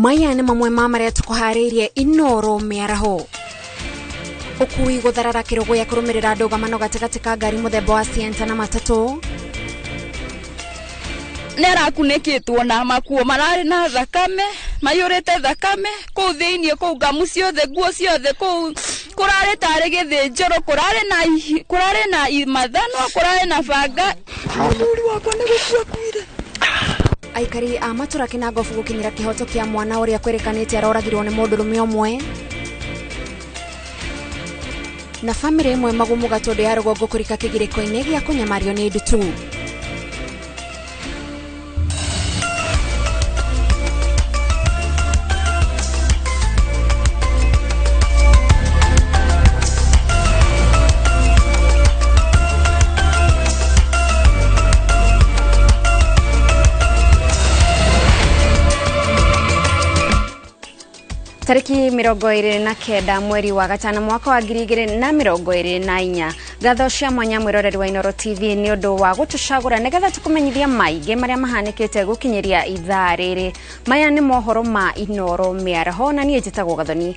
Maya nĩ mamwe ma marĩa tũkũharĩirie Inoro mĩaraho. Ũkui gũtharara kĩrũgũya kũrũmĩrĩra ndũgamano gatagatĩ ka ngari mũthemba wa Sienta na matatũ. Nĩ arakunĩkĩtwo na makuo mararĩ na thakame, maiyũrĩte thakame kũu thĩinĩ, kũu ngamu ciothe, nguo ciothe kũu kũrarĩ tarĩ gĩthĩnjĩro, kũrarĩ na mathanwa, kũrarĩ na banga. Mũthuri wakwa nĩ gũkua akuire. Aikari a matũra Kĩnangobu gũkinyĩra kĩhoto kĩa mwana ũrĩa kwĩrĩkanĩte aroragirwo nĩ mũndũrũme ũmwe. Na bamĩrĩ ĩmwe magumu Gatũndũ ya rũgongo kũrika kĩgirĩko-inĩ gĩa kũnyamario nĩ ndutu. Tariki 29 mweri wa gatano mwaka wa 2024. Ngatho cia mwanya mwĩroreri wa Inooro TV nĩ ũndũ wa gũtũcagũra nĩgetha tũkũmenyithia maingĩ marĩa mahanĩkĩte gũkinyĩria ithaa rĩrĩ. Maya nĩ mohoro ma Inooro mĩaraho na niĩ njĩtagwo Gathoni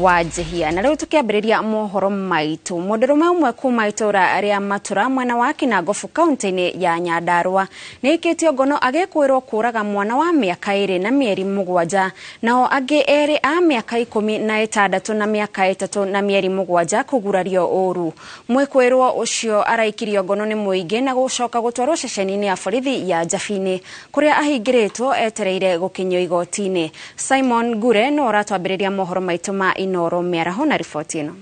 wa Njihia. Na rĩu tũkĩambĩrĩria mohoro maitũ, mũndũrũme ũmwe kuma itũra rĩa Matura mwena wa Kinangobu kaunti-inĩ ya Nyandarua nĩ aikĩtio ngono agĩkwĩrwo kũraga mwana wa mĩaka 2 na mĩeri 7, nao angĩ 2 a mĩaka 16 na mĩaka 3 na mĩeri 7 kũgurario ũru. Mwĩkwĩrwo ũcio araikirio ngono nĩ mũingĩ na gũcoka gũtwarwo ceceni-inĩ ya borithi ya Njabini kũrĩa ahingĩrĩtwo etereire gũkinyio igoti-inĩ. Simon Ngure no ũratwambĩrĩria mohoro maitũ ma Inooro mĩaraho na riboti ĩno.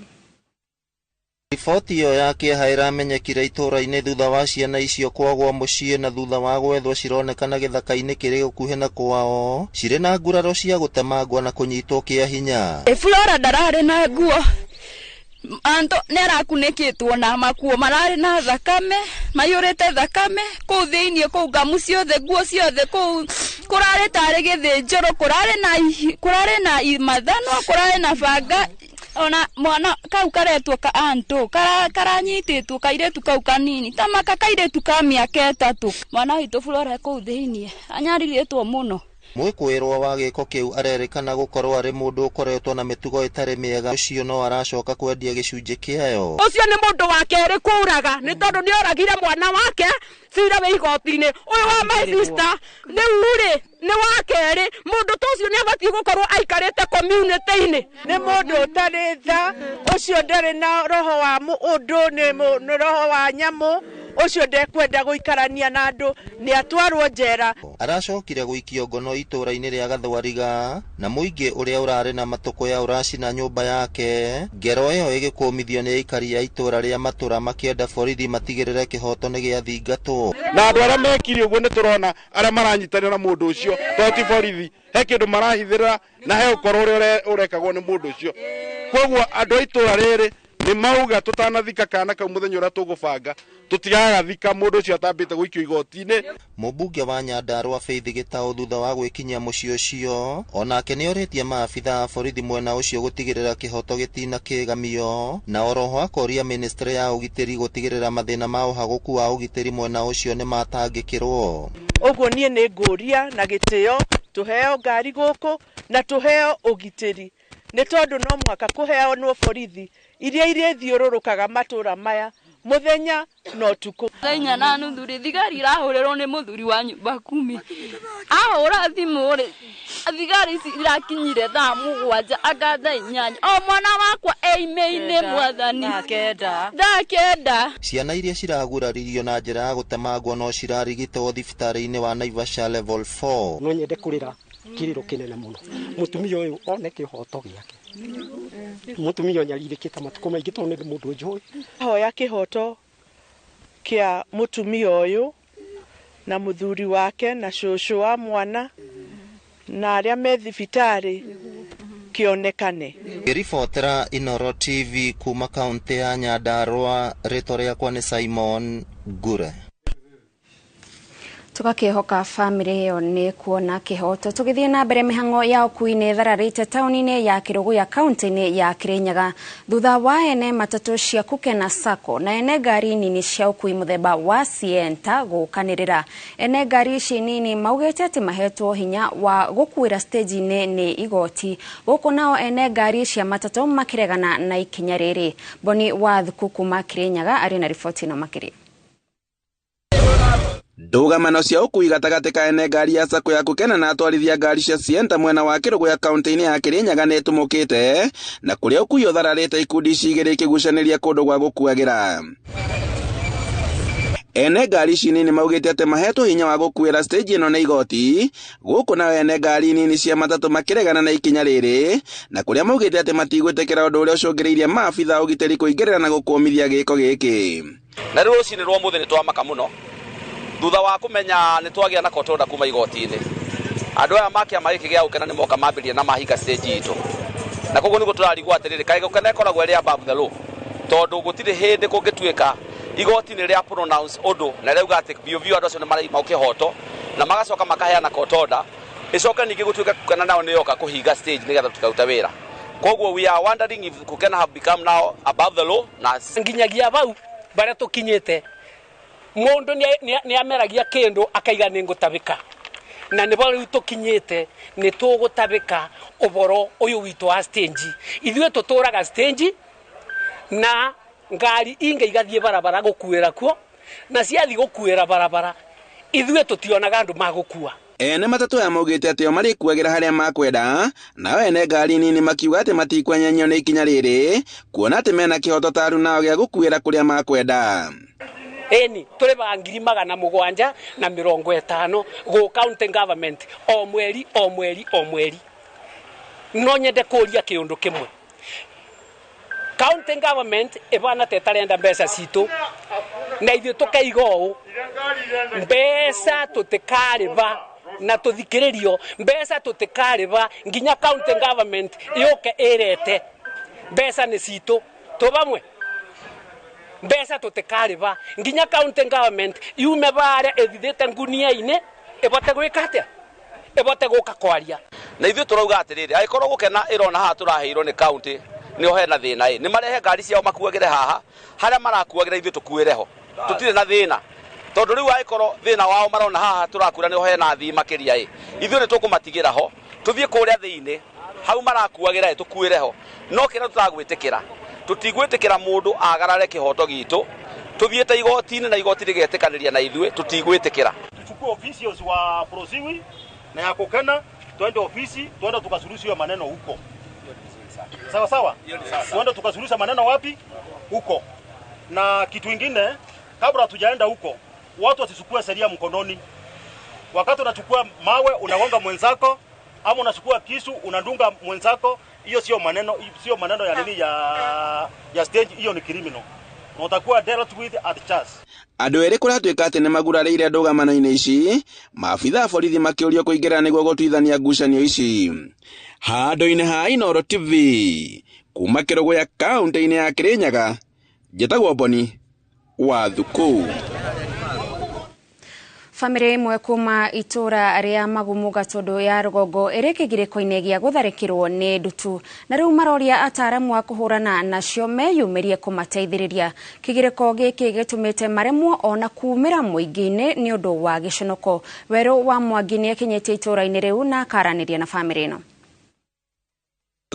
Riboti ĩyo ya kĩeha ĩramenyekire itũũra-inĩ thutha wa ciana icio kwagwo mũciĩ na thutha wa gwethwo cironekana gĩthaka-inĩ kĩrĩ gũkuhĩ na kwao cirĩ na nguraro cia gũtemangwo na kũnyitwo kĩa hinya. Flora ndararĩ na nguo, Anto nĩ arakunĩkĩtwo na makuo mararĩ na thakame, maiyũrĩte thakame kũu thĩinĩ, kũu ngamu ciothe, nguo ciothe kũu kũrarĩ tarĩ gĩthĩnjĩro, kũrarĩ na mathanwa, kũrarĩ na banga. Ona mwana kau karetwo ka Anto karanyitĩtwo kairĩtu kau kanini ta maka kairĩtu ka mĩaka 3. Mwana witũ Flora kũu thĩinĩ anyarirĩtwo mũno. Mwĩkwĩrwo wa gĩko kĩu arerĩkana gũkorwo arĩ mũndũ ũkoretwo na mĩtugo ĩtarĩ mĩega, ũcio no aracoka kwendia gĩcunjĩ kĩayo. Ũcio nĩ mũndũ wa kerĩ kũraga nĩ tondũ nĩ oragire mwana wake cira wĩ igoti-inĩ. Ũyũ wa my sister rĩu rĩ nĩ wa kerĩ. Mũndũ ta ũcio nĩ abatiĩ gũkorwo aikarĩte community-inĩ. Nĩ mũndũ ũtarĩ tha, ũcio ndarĩ na roho wa ũndũ, nĩ roho wa nyamũ, ũcio ndekwenda gũikarania na andũ, nĩ atwarwo njera. Aracokire gũikio ngono itũũra-inĩ rĩa Gathwariga na mũingĩ ũrĩa ũrarĩ na matũkũya ũracina nyũmba yake. Ngero ĩyo ĩgĩkũmithio nĩ aikari a itũũra rĩa Matura makĩenda borithi matigĩrĩre kĩhoto nĩ gĩathingatwo. Na andũ arĩa mekire ũguo nĩ tũrona arĩa maranyitanĩra na mũndũ ũcio to ti borithi, he kĩndũ marahithĩrĩra na he ũkoro ũrĩa ũrekagwo nĩ mũndũ ũcio. Koguo andũ a itũũra rĩrĩ nĩ mauga tũtanathika kana kau mũthenya ũrĩa tũgũbanga tũtigagathika mũndũ ũcio atambĩte gũikio igoti-inĩ. Mũmbunge wa Nyandarua Faith Gĩtaũ thutha wa gwĩkinyia mũciĩ ũcio onake nĩ orĩtie maabitha a borithi mwena ũcio gũtigĩrĩra kĩhoto gĩtina kĩgamio, na oroho akoria ministry ya ũgitĩri gũtigĩrĩra mathĩna ma ũhagũku wa ũgitĩri mwena ũcio nĩ matangĩkĩrwo. Ũguo niĩ nĩ ngũria na gĩtĩo tũheo ngari gũkũ na tũheo ũgitĩri, nĩ tondũ no mũhaka kũheanwo borithi iria irĩthiũrũrũkaga matũũra maya mũthenya na ũtukũ. Thaa inya na nuthu rĩ, thigari irahũrĩrwo nĩ mũthuri wa nyũmba 10. Ahũra thimũ rĩ, thigari ici irakinyire thaa 7 anga thaa 8. O mwana wakwa eime-inĩ mwathani. Thaa 9. Ciana iria ciraguraririo na njĩra ya gũtemangwo no cirarigitwo thibitarĩ-inĩ wa Naivasha level 4. No nyende kũrĩra kĩrĩro kĩnene mũno. Mũtumia ũyũ one kĩhoto gĩake. Mũtumia ũyũ nyarirĩkĩte matukũ maingĩ tondũ nĩ mũndũ njũĩ. Hoya kĩhoto kĩa mũtumia ũyũ na mũthuri wake na cũcũ wa mwana na arĩa me thibitarĩ kĩonekane. Ngĩribotera Inooro TV kuma kaunti ya Nyandarua, rĩtwa rĩakwa nĩ Simon Ngure. Tugakihoka family ĩyo nĩ kuona kĩhoto. Tũgĩthiĩ na mbere, mĩhang'o ya ũkui nĩ ĩthararĩte taũni-inĩ ya Kĩrũgũya, kaunti-inĩ ya Kĩrĩnyaga, thutha wa ene matatũ cia Kukena Sacco na ene ngari nini cia ũkui mũthemba wa Sienta gũkanĩrĩra. Ene ngari ici nini maugĩte atĩ mahetwo hinya wa gũkuĩra stage-inĩ nĩ igoti, gũkũ nao ene ngari cia matatũ makĩregana na ikinya rĩrĩ. Boni wa Thuku kuma Kĩrĩnyaga arĩ na riboti ĩno makĩria. Ndũgamano cia ũkui gatagatĩ ka ene ngari ya Sacco ya Kukena na atwarithia ngari cia Sienta mwena wa Kĩrũgũya, kaunti-inĩ ya Kĩrĩnyaga nĩ ĩtumũkĩte, na kũrĩa ũkui ũthararĩte, ikundi ici igĩrĩ ikĩgucanĩria kũndũ gwa gũkuagĩra. Ene ngari ici nini maugĩte atĩ mahetwo hinya wa gũkuĩra stage ĩno nĩ igoti, gũkũ nao ene ngari nini cia matatũ makĩregana na ikinya rĩrĩ, na kũrĩa maugĩte atĩ matigwĩtĩkĩra, ũndũ ũrĩa ũcũngĩrĩirie maabitha a ũgitĩri kũingĩrĩra na gũkũmithia gĩko gĩkĩ. Na rĩu rũcinĩ rwa mũthĩ nĩ twamaka mũno thutha wa kũmenya nĩ twagĩa na court order kuma igoti-inĩ. Andũ aya ma kĩama gĩkĩ gĩa Gũkena nĩ moka mambĩrĩria na mahinga stage itũ, na koguo nĩguo tũrarigwo atĩrĩrĩ, kaĩ Gũkena ĩkoragwo ĩrĩ above the law? Tondũ gũtirĩ hĩndĩ kũngĩtuĩka igoti nĩ rĩa pronounce ũndũ na rĩauga atĩ biũ biũ andũ acio nĩ maraima kĩhoto, na magacoka makaheana court order, ĩcoke ningĩ gũtuĩka Kukena nao nĩ yoka kũhinga stage nĩgetha tũkarute wĩra. Koguo we are wondering if Kukena have become now above the law na nginyagia bau baria tukinyite, mundu ni ameragia kindu akaiga ni ngutabika, na nibo riu tukinyite ni tugutabika uboro uyu witu wa stage. Ithuĩ tuturaga stage na ngari inge igathie barabara gukuira kuo, na ciathi gukuira barabara ithuĩ tutionaga andu magukua. Ene matatũ aya maugĩte atĩ o marĩkuagĩra harĩa makwenda, nao ene ngari nini makiuga atĩ matikwenyenyio nĩ ikinya rĩrĩ, kuona atĩ mena kĩhoto taru nao gĩa gũkuĩra kũrĩa makwenda. Eni tũrĩbaga 750,000 gũ county government o mweri o mweri o mweri. No nyende kũria kĩũndũ kĩmwe, county government ĩbana ta ĩtarenda mbeca citũ, na ithuĩ tũkaiga ũũ, mbeca tũtikarĩba na tũthikĩrĩrio, mbeca tũtikarĩba nginya county government yũke ĩrete mbeca nĩ citũ tũ bamwe. Mbeca tũtikarĩba nginya county government yume barĩa ĩthithĩte ngunia-inĩ ĩbote gwĩka atĩa, ĩbote gũka kwaria. Na ithuĩ tũrauga atĩrĩrĩ, angĩkorwo Gũkena ĩrona haha tũraheirwo nĩ county nĩho hena thĩna ĩ, nĩ marehe ngari ciao makuagĩre haha harĩa marakuagĩra, ithuĩ tũkuĩre ho, tũtirĩ na thĩna. Tondũ rĩu angĩkorwo thĩna wao marona haha tũrakura nĩho hena thii makĩria ĩ, ithuĩ nĩ tũkũmatigĩra ho tũthiĩ kũrĩa thĩinĩ hau marakuagĩra ĩ, tũkuĩre ho. No kĩrĩa tũtagwĩtĩkĩra, tũtigwĩtĩkĩra mũndũ agarare kĩhoto gitũ. Tũthiĩte igoti-inĩ na igoti rĩgetĩkanĩria na ithuĩ, tũtigwĩtĩkĩra. Tuchukue officials wa Prosiwi na ya Kukena, twende ofisi, twende tukasuluhisha maneno huko. Sawa sawa, twende tukasuluhisha maneno wapi? Huko. Na kitu ingine, kabla hatujaenda huko, watu wasichukue sheria mkononi. Wakati unachukua mawe unagonga mwenzako, ama unachukua kisu unadunga mwenzako, hiyo sio maneno ya nini ya stage, hiyo ni criminal. Na utakuwa dealt with at charge. Andũ erĩ kũratuĩka atĩ nĩ magurarĩire ndũgamano-inĩ ici, maabitha a borithi makĩũrio kũingĩra nĩguo gũtuithania ngucanio ici. Handũ-inĩ ha Inooro TV kuma Kĩrũgũya, kaunti-inĩ ya Kĩrĩnyaga, njĩtagwo Boni wa Thuku. Bamĩrĩ ĩmwe kuma itũra rĩa Magumu, Gatũndũ ya rũgongo, ĩrĩ kĩgirĩko-inĩ gĩa gũtharĩkĩrwo nĩ ndutu, na rĩu maroria ataaramu a kũhũrana nacio meyumĩrie kũmateithĩrĩria. Kĩgirĩko gĩkĩ gĩtũmĩte maremwo ona kumĩra mũingĩ-inĩ nĩ ũndũ wa gĩconoko. Werũ wa Mwangi nĩ akinyĩtie itũra-inĩ rĩu na akaranĩria na bamĩrĩ ĩno.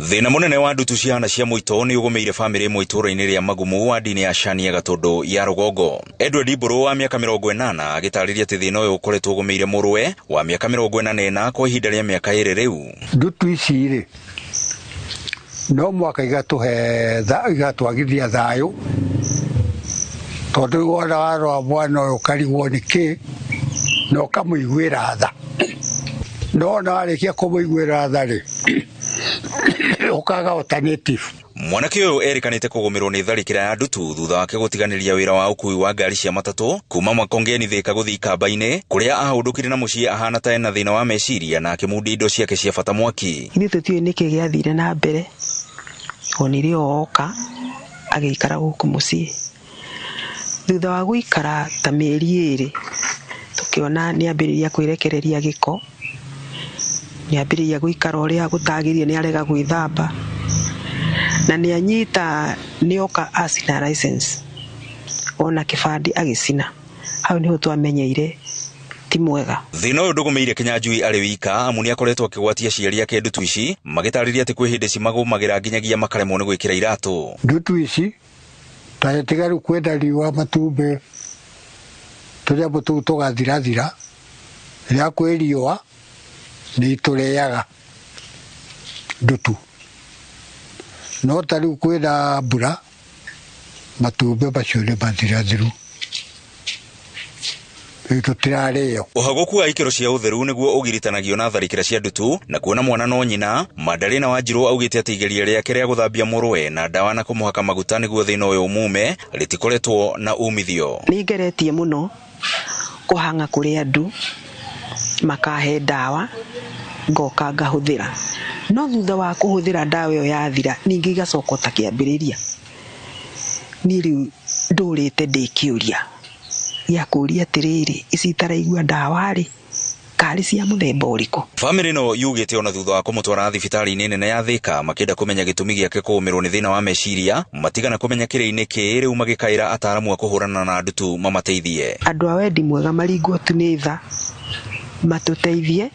Thĩna mũnene wa ndutu cihana cia mũito nĩ ũgũmĩire bamĩrĩ ĩmwe itũũra-inĩ rĩa Magumu, wadi-inĩ ya Shania, Gatũndũ ya rũgongo. Edward Mbũrũ wa mĩaka 80 agĩtarĩria atĩ thĩna ũyũ ũkoretwo ũgũmĩire mũrũwe wa mĩaka 44 kwa ihinda rĩa mĩaka 2 rĩu. Ndutu ici rĩ, no mwaka igatũhe igatwagithia thayũ, tondũ wona warora mwana ũyũ ũkarigwo nĩ kĩ na ũkamũiguĩra tha, no ona warĩkia kũmũiguĩra tha rĩ, ũkaga alternative. Mwanake ũyũ erĩkanĩte kũgũmĩrwo nĩ tharĩkĩra ya ndutu thutha wake gũtiganĩria wĩra wa ũkui wa ngari cia matatũ kuma Makongeni Thĩka gũthiĩ Ikamba-inĩ, kũrĩa ahũndũkire na mũciĩ ahana ta ena thĩna wa meciria na akĩmundia indo ciake cia bata mwaki. Ithuĩ tũtiũĩ nĩkĩ gĩathire na mbere, onire oka agĩikara gũkũ mũciĩ. Thutha wa gũikara ta mĩeri 2. Tũkĩona nĩ ambĩrĩria kwĩrekereria gĩko, nĩ ambĩrĩria gũikara ũrĩa gũtagĩrĩire, nĩ arega gwĩthamba, na nĩ anyita nĩ oka acina license ona kĩbandĩ agĩcina. Hau nĩho twamenyeire ti mwega. Thĩna ũyũ ndũgũmĩire Kinyanjui arĩ wika, amu nĩ akoretwo akĩgwatia aciari ake ndutu ici, magĩtarĩria atĩ kwĩ hĩndĩ cimagũmagĩra nginyagia makaremwo nĩ gwĩkĩra iratũ. Ndutu ici ta tiga rĩu kwenda riũa, matumbĩ tũnyamũ tũu tũgathirathira, rĩrĩa kwĩ riũa nĩ itũrĩaga ndutu, no ta rĩu kwĩna mbura matumbĩ macio nĩ mathirathiru, rĩu tũtirarĩo. Ũhagũku wa ikĩro cia ũtheru nĩguo ũgiritanagio na tharĩkĩra cia ndutu, na kuona mwana no nyina, Madalena Wanjirũ augĩte atĩ igeria rĩake rĩa gũthambia mũrũwe na ndawa na kũmũhaka maguta nĩguo thĩna ũyũ umume rĩtikoretwo na umithio. Nĩ ngeretie mũno kũhang'a kũrĩ andũ makahe ndawa ngoka ngahũthĩra, no thutha wa kũhũthĩra ndawa ĩyo yathira ningĩ igacoka ta kĩambĩrĩria. Niĩ rĩu ndũrĩte ndĩ kĩũria gĩa kũũria atĩrĩrĩ, ici itaraigua ndawa rĩ, karĩ cia mũthemba ũrĩkũ? Bamĩrĩ ĩno yugĩte ona thutha wa kũmũtwara thibitarĩ-inĩ nene ya Thika makĩenda kũmenya gĩtũmi gĩake kũũmĩrwo nĩ thĩna wa meciria, matigana kũmenya kĩrĩ-inĩ kĩ, rĩu magĩkaĩra ataaramu a kũhũrana na ndutu mamateithie. Andũ a wendi mwega maringwo tu nĩ tha, matũteithie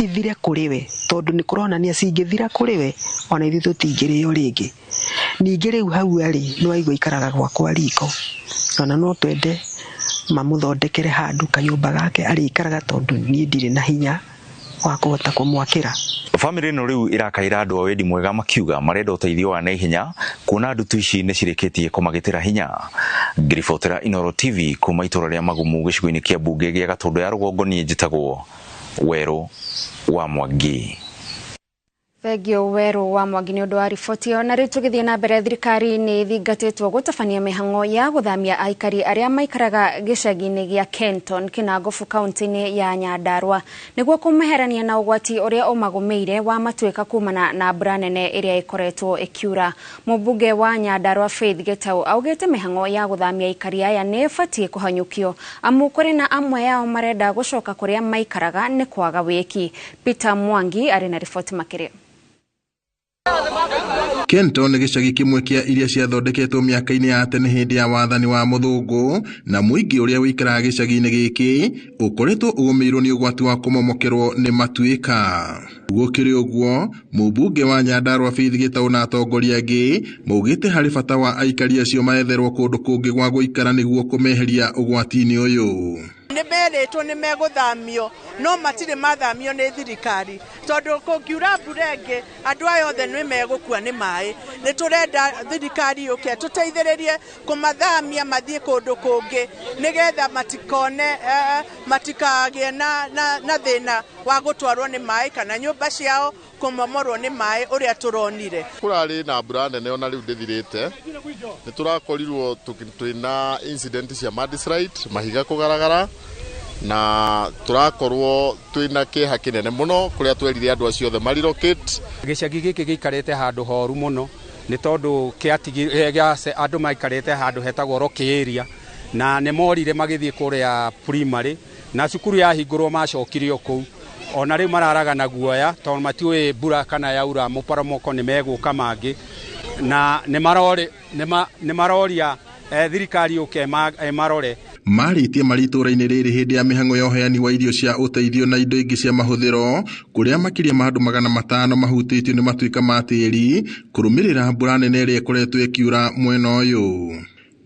ithire kũrĩ we, tondũ nĩ kũronania cingĩthira kũrĩ we ona ithuĩ tũtingĩrĩo rĩngĩ. Ningĩ rĩu hau arĩ nĩ waigua ikaraga gwakwa riko, ona no twende mamũthondekere handũ kanyũmba gake arĩikaraga, tondũ niĩ ndirĩ na hinya wa kũhota kũmwakĩra. Bamĩrĩ ĩno rĩu ĩrakaĩra andũ a wendi mwega makiuga marenda ũteithio wa naihenya kuona ndutu ici nĩ cirĩkĩtie kũmagitĩra hinya. Ngĩribotera Inooro TV kuma itũra rĩa Magumu gĩcigo-inĩ kĩa mbunge gĩa Gatũndũ ya Rũgongo, niĩ njĩtagwo Werũ wa Mwangi. Thengio Werũ wa Mwangi nĩ ũndũ wa riboti ĩyo. Na rĩu tũgĩthiĩ na mbere, thirikari nĩ ĩthingatĩtwo gũtabania mĩhang'o ya gũthamia aikari arĩa maikaraga gĩcagi-inĩ gĩa Kenton Kinangofu kaunti-inĩ ya Nyandarua nĩguo kũmeherania na ũgwati ũrĩa ũmagũmĩire wa matuĩka kumana na mbura nene ĩrĩa ĩkoretwo ĩkiura. Mũmbunge wa Nyandarua Faith Gitau augĩte mĩhang'o ya gũthamia aikari aya nĩ ĩbatiĩ kũhanyũkio, amu kũrĩ na amwe ao marenda gũcoka kũrĩa maikaraga nĩ kwaga wĩki. Peter Mwangi arĩ na riboti makĩria. Kenton nĩ gĩcagi kĩmwe kĩa iria ciathondeketwo mĩaka-inĩ ya tene hĩndĩ ya wathani wa mũthũngũ, na mũingĩ ũrĩa ũikaraga gĩcagi-inĩ gĩkĩ ũkoretwo ũgũmĩirwo nĩ ũgwati wa kũmomokerwo nĩ matuĩka. Gũkĩrĩ ũguo, mũmbunge wa Nyandarua Faith Gitau na atongoria angĩ maugĩte harĩ bata wa aikari acio maetherwo kũndũ kũngĩ gwa gũikara nĩguo kũmeheria ũgwati-inĩ ũyũ. Nĩ merĩtwo nĩ megũthamio, no matirĩ mathamio nĩ thirikari, tondũ kũngiura mbura ĩngĩ andũ aya othe nĩ megũkua nĩ maĩ. Nĩ tũrenda thirikari yũke tũteithĩrĩrie kũmathamia mathiĩ kũndũ kũngĩ, nĩgetha matikone matikagĩe na thĩna wa gũtwarwo nĩ maĩ kana nyũmba ciao kũmomorwo nĩ maĩ ũrĩa tũronire. Kũrarĩ na mbura nene ona rĩu ndĩthirĩte, nĩ tũrakorirwo twĩna incident cia mudslide, mahiga kũgaragara, na tũrakorwo twĩna kĩeha kĩnene mũno kũrĩa twerire andũ acio othe marilocate. Gĩcagi gĩkĩ gĩikarĩte handũ horu mũno nĩ tondũ andũ maikarĩte handũ hetagwo Rock area, na nĩ morire magĩthiĩ kũrĩa primary, na cukuru yahingũrwo macokire o kũu. Ona rĩu mararaga na guoya tondũ matiũĩ mbura kana yaura mũporomoko nĩ megũka mangĩ, na nĩ maroria thirikari yũke ĩmarore. Marĩtie marĩ itũũra-inĩ rĩrĩ hĩndĩ ya mĩhang'o ya ũheani wa irio cia ũteithio na indo ingĩ cia mahũthĩro, kũrĩa makĩria ma andũ 500 mahutĩtio nĩ matuĩka ma tĩri kũrũmĩrĩra mbura nene ĩrĩa ĩkoretwo ĩkiura mwena ũyũ.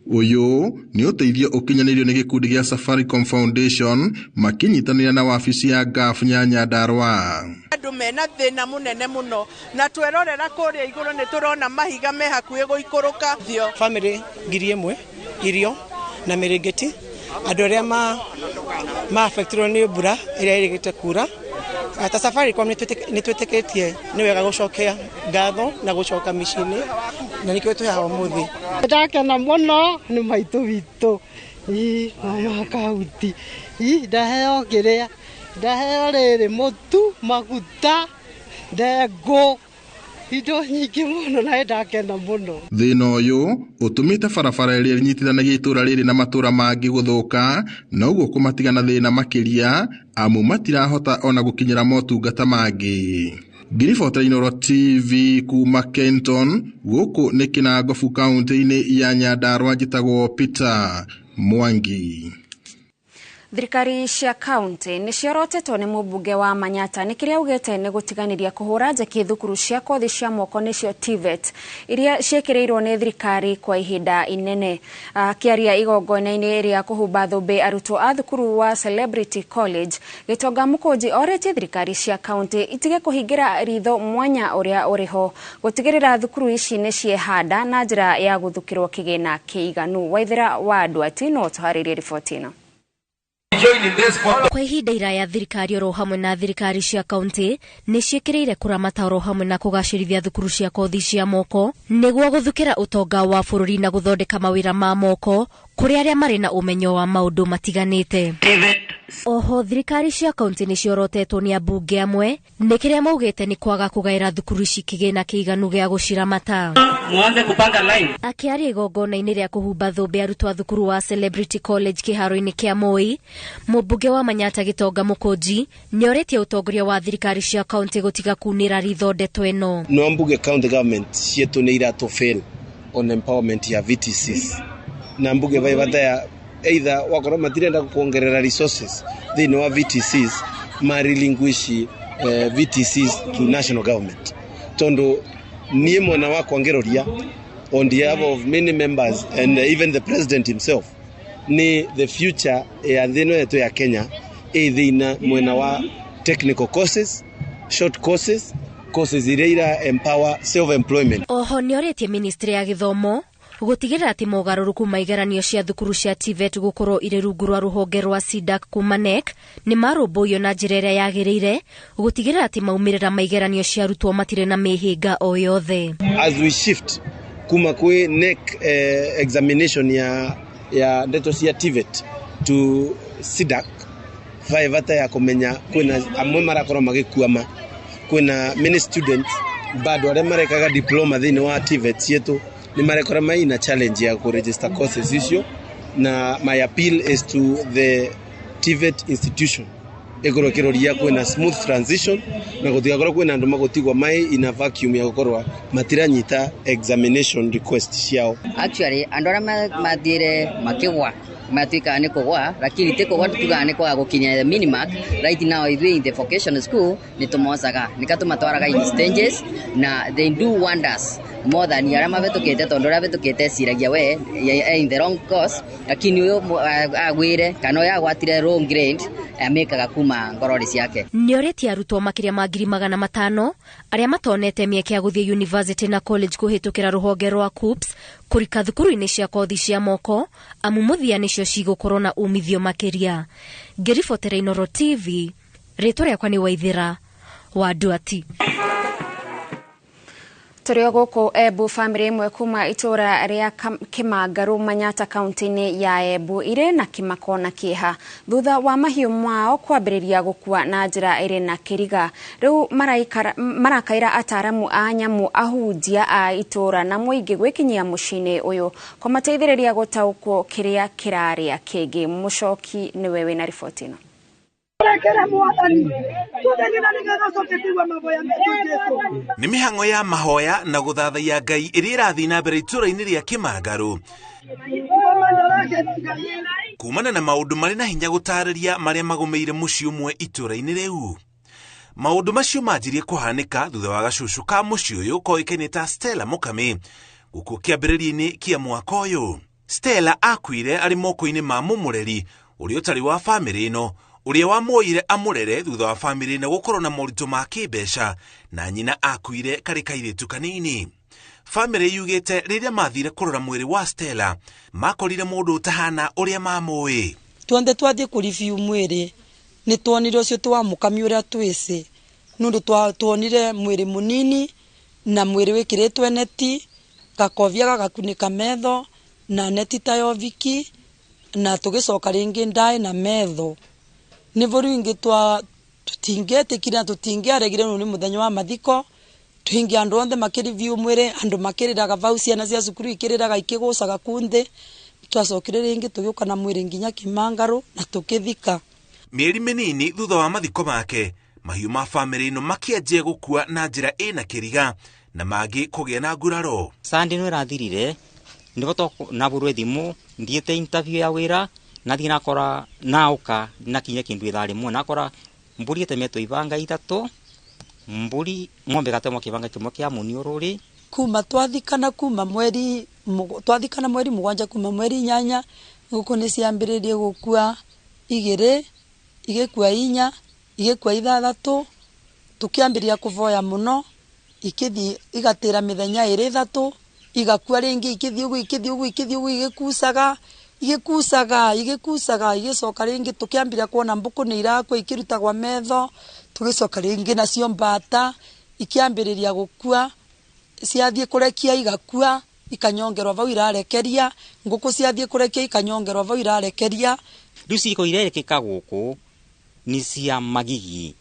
Ũyũ nĩ ũteithio ũkinyanĩirio nĩ gĩkundi gĩa Safaricom Foundation makĩnyitanĩra na wabici ya GAF ya Nyandarua. Andũ mena thĩna mũnene mũno, na twerorera kũrĩa igũrũ nĩ tũrona mahiga me hakuhĩ gũikũrũka. Famĩlĩ 1000 irio na mĩrĩngĩti, andũ arĩa ma affectirwo nĩ mbura ĩrĩa ĩrĩgĩte kura. Ta Safaricom nĩ twĩtĩkĩtie nĩ wega gũcokia ngatho na gũcoka mĩciĩ-inĩ, na nĩkĩo twĩ haha ũmũthĩ. Ndakena mũno nĩ maitũ witũ, maya kaunti, ndaheo kĩrĩa, ndaheo rĩrĩ mũtu, maguta, ndengũ. Indo nyingĩ mũno na ndakena mũno. Thĩna ũyũ ũtũmĩte barabara ĩrĩa ĩnyitithanagia itũra rĩrĩ na matũra mangĩ gũthũka na ũguo kũmatiga na thĩna makĩria amu matirahota ona gũkinyĩra motungata mangĩ. Ngiribota Inooro TV kuma Kenton, gũkũ nĩ Kĩnangobu kaunti-inĩ ya Nyandarua, njĩtagwo Peter Mwangi. Thirikari cia kaunti nĩ ciorotetwo nĩ mũmbunge wa Manyata nĩ kĩrĩa augĩte nĩ gũtiganĩria kũhũra njeki thukuru cia kothi cia moko nĩcio TVET iria ciĩkĩrĩirwo nĩ thirikari kwa ihinda inene. Akĩaria igongona-inĩ rĩa kũhumba thũmbĩ arutwo a thukuru wa Celebrity College, Gĩtonga Mũkũnji orĩtie thirikari cia kaunti itige kũhingĩra ritho mwanya ũrĩa ũrĩho gũtigĩrĩra thukuru ici nĩ ciehanda na njĩra ya gũthukĩrwo kĩgĩna kĩiganu. Waithera wa Andũ no tũharĩrie riboti ĩno. Kwa ihinda iraya thirikari oro hamwe na thirikari cia kaunti nĩ ciĩkĩrĩire kũramata oro hamwe na kũgacĩrithia thukuru cia kothi cia moko nĩguo gũthukĩra ũtonga wa bũrũri na gũthondeka mawĩra ma moko kũrĩ arĩa marĩ na ũmenyo wa maũndũ matiganĩte. Oho thirikari cia kaunti nĩ ciorotetwo nĩ ambunge amwe nĩ kĩrĩa maugĩte nĩ kwaga kũgaĩra thukuru ici kĩgĩna kĩiganu gĩa gũciramata. Muanze kupanga line. Akĩaria igongona-inĩ rĩa kũhumba thũmbĩ arutwo a thukuru wa Celebrity College kĩharo-inĩ kĩa Moi, mũmbunge wa Manyata Gĩtonga Mũkũnji nĩorĩtie ũtongoria wa thirikari cia kaunti gũtiga kunĩra ritho ndeto ĩno. No mbuge county government cietu nĩ iratũ fail on empowerment ya VTCs na mbuge vaivata ya either wakorwo matirenda kuongerera resources thĩinĩ wa VTCs ma relinquish VTCs to national government tondu niĩ mwena wakwa ngĩroria on behalf of many members and even the president himself ni the future ya thĩ ĩno yetu ya Kenya ĩ thĩina mwena wa technical courses, short courses, courses iria ira empower self employment. Oho nĩorĩtie ministry ya gĩthomo gũtigĩrĩra atĩ mogarũrũku ma igeranio cia thukuru cia TVET gũkorwo irĩ rungu rwa rũhonge rwa CDAC kuma NEC nĩ marũmbũiyo na njĩra ĩrĩa yagĩrĩire gũtigĩrĩra atĩ maumĩrĩra ma igeranio cia arutwo matirĩ na mĩhĩnga o yothe. As we shift kuma kwĩ NEC examination ya ndeto cia TVET to CDAC vae ya kũmenya kwĩna amwe marakorwo magĩkuama, kwĩna many students bado arĩa marekaga diploma thĩinĩ wa TVET cietu ni marekora maina challenge ya kuregister courses icio, na my appeal is to the TVET institution ikorwo kiroria kwina smooth transition na gutigakorwo kwina andu magutigwa mai ina vacuum ya gukorwa matiranyita examination request ciao. Actually andu aria mathire makigwa matuika ni kugwa, lakini ti kugwa tutugaga ni kwaga gukinya the minimark. Right now ithuĩ in the vocational school ni tumocaga nika tumatwaraga in stages na they do wonders more than aria mabetukite tondu aria betukite ciragia we in the wrong course, lakini uyu agwire kana uyu agwatire wrong grade amekaga kuma ngorori ciake. Nĩorĩtie arutwo makĩria ma 500,000 arĩa matonete mĩeke ya gũthiĩ university na college kũhĩtũkĩra rũhonge rwa KUCCPS kũrika thukuru-inĩ cia kothi cia moko amu mũthia nĩcio cigũkorwo na umithio makĩria. Ngĩribotera Inooro TV, rĩtwa rĩakwa nĩ Waithera wa Nduati. Tũrĩ o gũkũ Embu, bamĩrĩ ĩmwe kuma itũra rĩa Kĩmangarũ Manyata kaunti-inĩ ya Embu irĩ na kĩmako na kĩeha thutha wa mahiũ mao kwambĩrĩria gũkua na njĩra ĩrĩ na kĩriga. Rĩu marakaĩra ataramu a nyamũ, ahunjia a itũra na mũingĩ gwĩkinyia mũciĩ-inĩ ũyũ kũmateithĩrĩria gũtaũkwo kĩrĩa kĩrarĩa kĩngĩ. Mũcoki nĩwe wĩna riboti ĩno. Nĩ mĩhang'o ya mahoya na gũthathaiya Ngai ĩrĩa ĩrathiĩ na mbere itũra-inĩ rĩa Kĩmangarũ kumana na maũndũ marĩ na hinya gũtarĩria marĩa magũmĩire mũciĩ ũmwe itũra-inĩ rĩu. Maũndũ macio manjirie kũhanĩka thutha wa gacucu ka mũciĩ ũyũ koĩkaine ta Stella Mũkami gũkũ kĩambĩrĩria-inĩ kĩa mwaka ũyũ. Stella akuire arĩ moko-inĩ ma mũmũreri ũrĩa ũtarĩ wa bamĩrĩ ĩno, ũrĩa wamuoire amũrere thutha wa bamĩrĩ na gũkorwo na moritũ ma kĩmbeca, na nyina akuire karĩ kairĩtu kanini. Bamĩrĩ yugĩte rĩrĩa mathire kũrora mwĩrĩ wa Stella makorire mũndũ ũtahana ũrĩa mamũĩ. Tuonthe twathiĩ kũreview mwĩrĩ nĩ tuonire ũcio twa Mũkami ũrĩa twĩcĩ nũndũ tuonire mwĩrĩ mũnini na mwĩrĩ wĩkĩrĩtwe neti gakovia gagakunĩka metho na neti ta yoviki na tũgĩcoka rĩngĩ ndaĩ na metho nĩ bũrũ ingĩ tũtingĩetĩkire na tũtingĩaregire nĩ mũthenya wa mathiko. Twingi andu onthe makiriview mwiri, andu makiriraga vau, ciana cia cukuru ikiriraga ikigucaga kunthi. Twacokire ringi tugiuka na mwiri nginya Kimangaru na tukithika. Mĩeri mĩnini thutha wa mathiko make, mahiũ ma bamĩrĩ ĩno makĩanjia gũkua na njĩra ĩna kĩriga na mangĩ kũgĩa na nguraro. Sunday no ĩrathirire nĩho naburwe thimu thiĩte interview ya wĩra nathiĩ nakora naũka nakinya kĩndũ ithaa rĩmwe nakora mbũri ĩtemetwo ibanga ithatũ, mbũri ng'ombe ĩgatemwo kĩbanga kĩmwe kĩa mũniũrũrĩ. Kuma twathikana kuma mweri twathikana mweri 7 kuma mweri 8 ngũkũ nĩ ciambĩrĩirie gũkua 2 igĩkua 4 igĩkua 6 tukiambĩrĩria kũvoya mũno ikĩthiĩ igatĩra mĩthenya 2 3 igakua rĩngĩ ikĩthiĩ ũguo ikĩthiĩ ũguo ikĩthiĩ ũguo igĩkucaga igĩkucaga igĩkucaga igĩcoka rĩngĩ tukiambĩrĩria kuona mbũkũ nĩ irakua ikĩrutagwa metho tũgĩcoka rĩngĩ nacio mbata ikĩambĩrĩria gũkua ciathiĩ kũrekia igakua ikanyongerwa vau irarekeria ngũkũ ciathiĩ kũrekia ikanyongerwa vau irarekeria. Rĩu ciiko irerekeka gũkũ nĩ cia magigi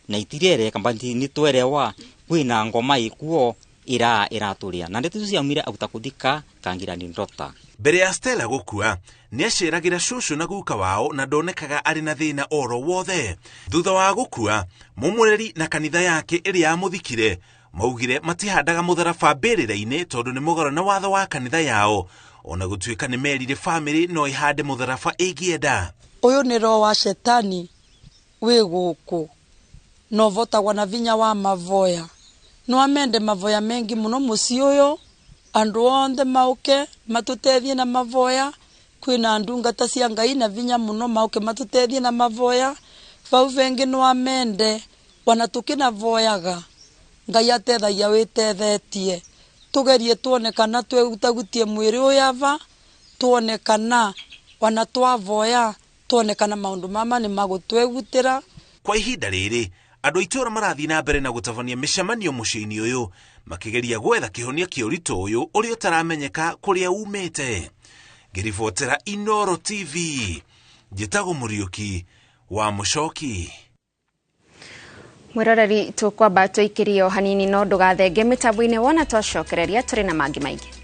na itirereka nĩ twerewa kwĩna ngoma ĩkuo ĩratũrĩa na ndeto icio ciaumire auta kũthika kangira nĩ ndota. Mbere ya Stella gũkua nĩ aceragĩra cũcũ na guka wao na ndonekaga arĩ na thĩna oro wothe. Thutha wa gũkua mũmũreri na kanitha yake ĩrĩa yamũthikire maugire matihandaga mũtharaba mbĩrĩra-inĩ tondũ nĩ mũgarũ na watho wa kanitha yao, ona gũtuĩka nĩ merire bamĩrĩ no ĩhande mũtharaba ĩngĩenda. Ũyũ nĩ roho wa shetani wĩ gũkũ na ũvotagwo na vinya wa mavoya. No amende mavoya mengi mũno mũciĩ ũyũ, andũ onthe mauke matũteithie na mavoya. Kwĩna ndungata cia Ngai na vinya mũno mauke matũteithie na mavoya. Vau vengi no amende ona tũkĩnavoyaga Ngai atethagia wĩtethetie. Tũgerie tuone kana twĩgutagutie mwĩrĩ ũyũ ava, tuone kana ona twavoya tuone kana maũndũ mama nĩ magũtwĩgutĩra. Kwa ihinda rĩrĩ andũ a itũũra marathiĩ na mbere na gũtabania mĩcemanio mũciĩ-inĩ ũyũ makĩgeria gwetha kĩhonia kĩa ũritũ ũyũ ũrĩa ũtaramenyeka kũrĩa umĩte. Ngĩribotera Inooro TV, njĩtagwo Mũriũki wa Mũcoki. Mwĩroreri tũkwamba tũikĩrio hanini no ndũgathenge mĩtambo-inĩ wona twacokereria tũrĩ na mangĩ maingĩ.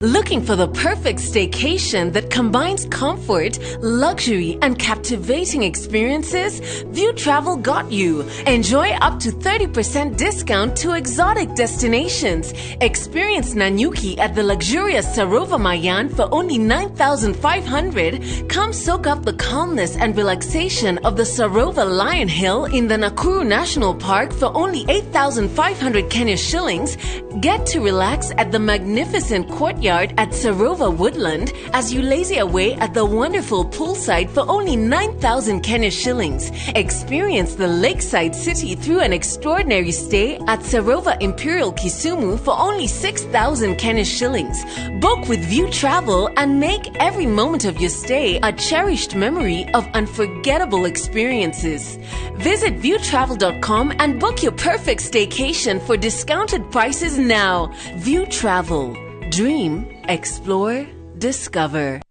Looking for the perfect staycation that combines comfort, luxury, and captivating experiences? View Travel got you. Enjoy up to 30% discount to exotic destinations. Experience Nanyuki at the luxurious Sarova Mayan for only 9,500. Come soak up the calmness and relaxation of the Sarova Lion Hill in the Nakuru National Park for only 8,500 Kenya shillings. Get to relax at the magnificent courtyard at Sarova Woodland as you lazy away at the wonderful poolside for only 9,000 Kenya shillings. Experience the lakeside city through an extraordinary stay at Sarova Imperial Kisumu for only 6,000 Kenya shillings. Book with View Travel and make every moment of your stay a cherished memory of unforgettable experiences. Visit viewtravel.com and book your perfect staycation for discounted prices now. View Travel. Dream, explore, discover.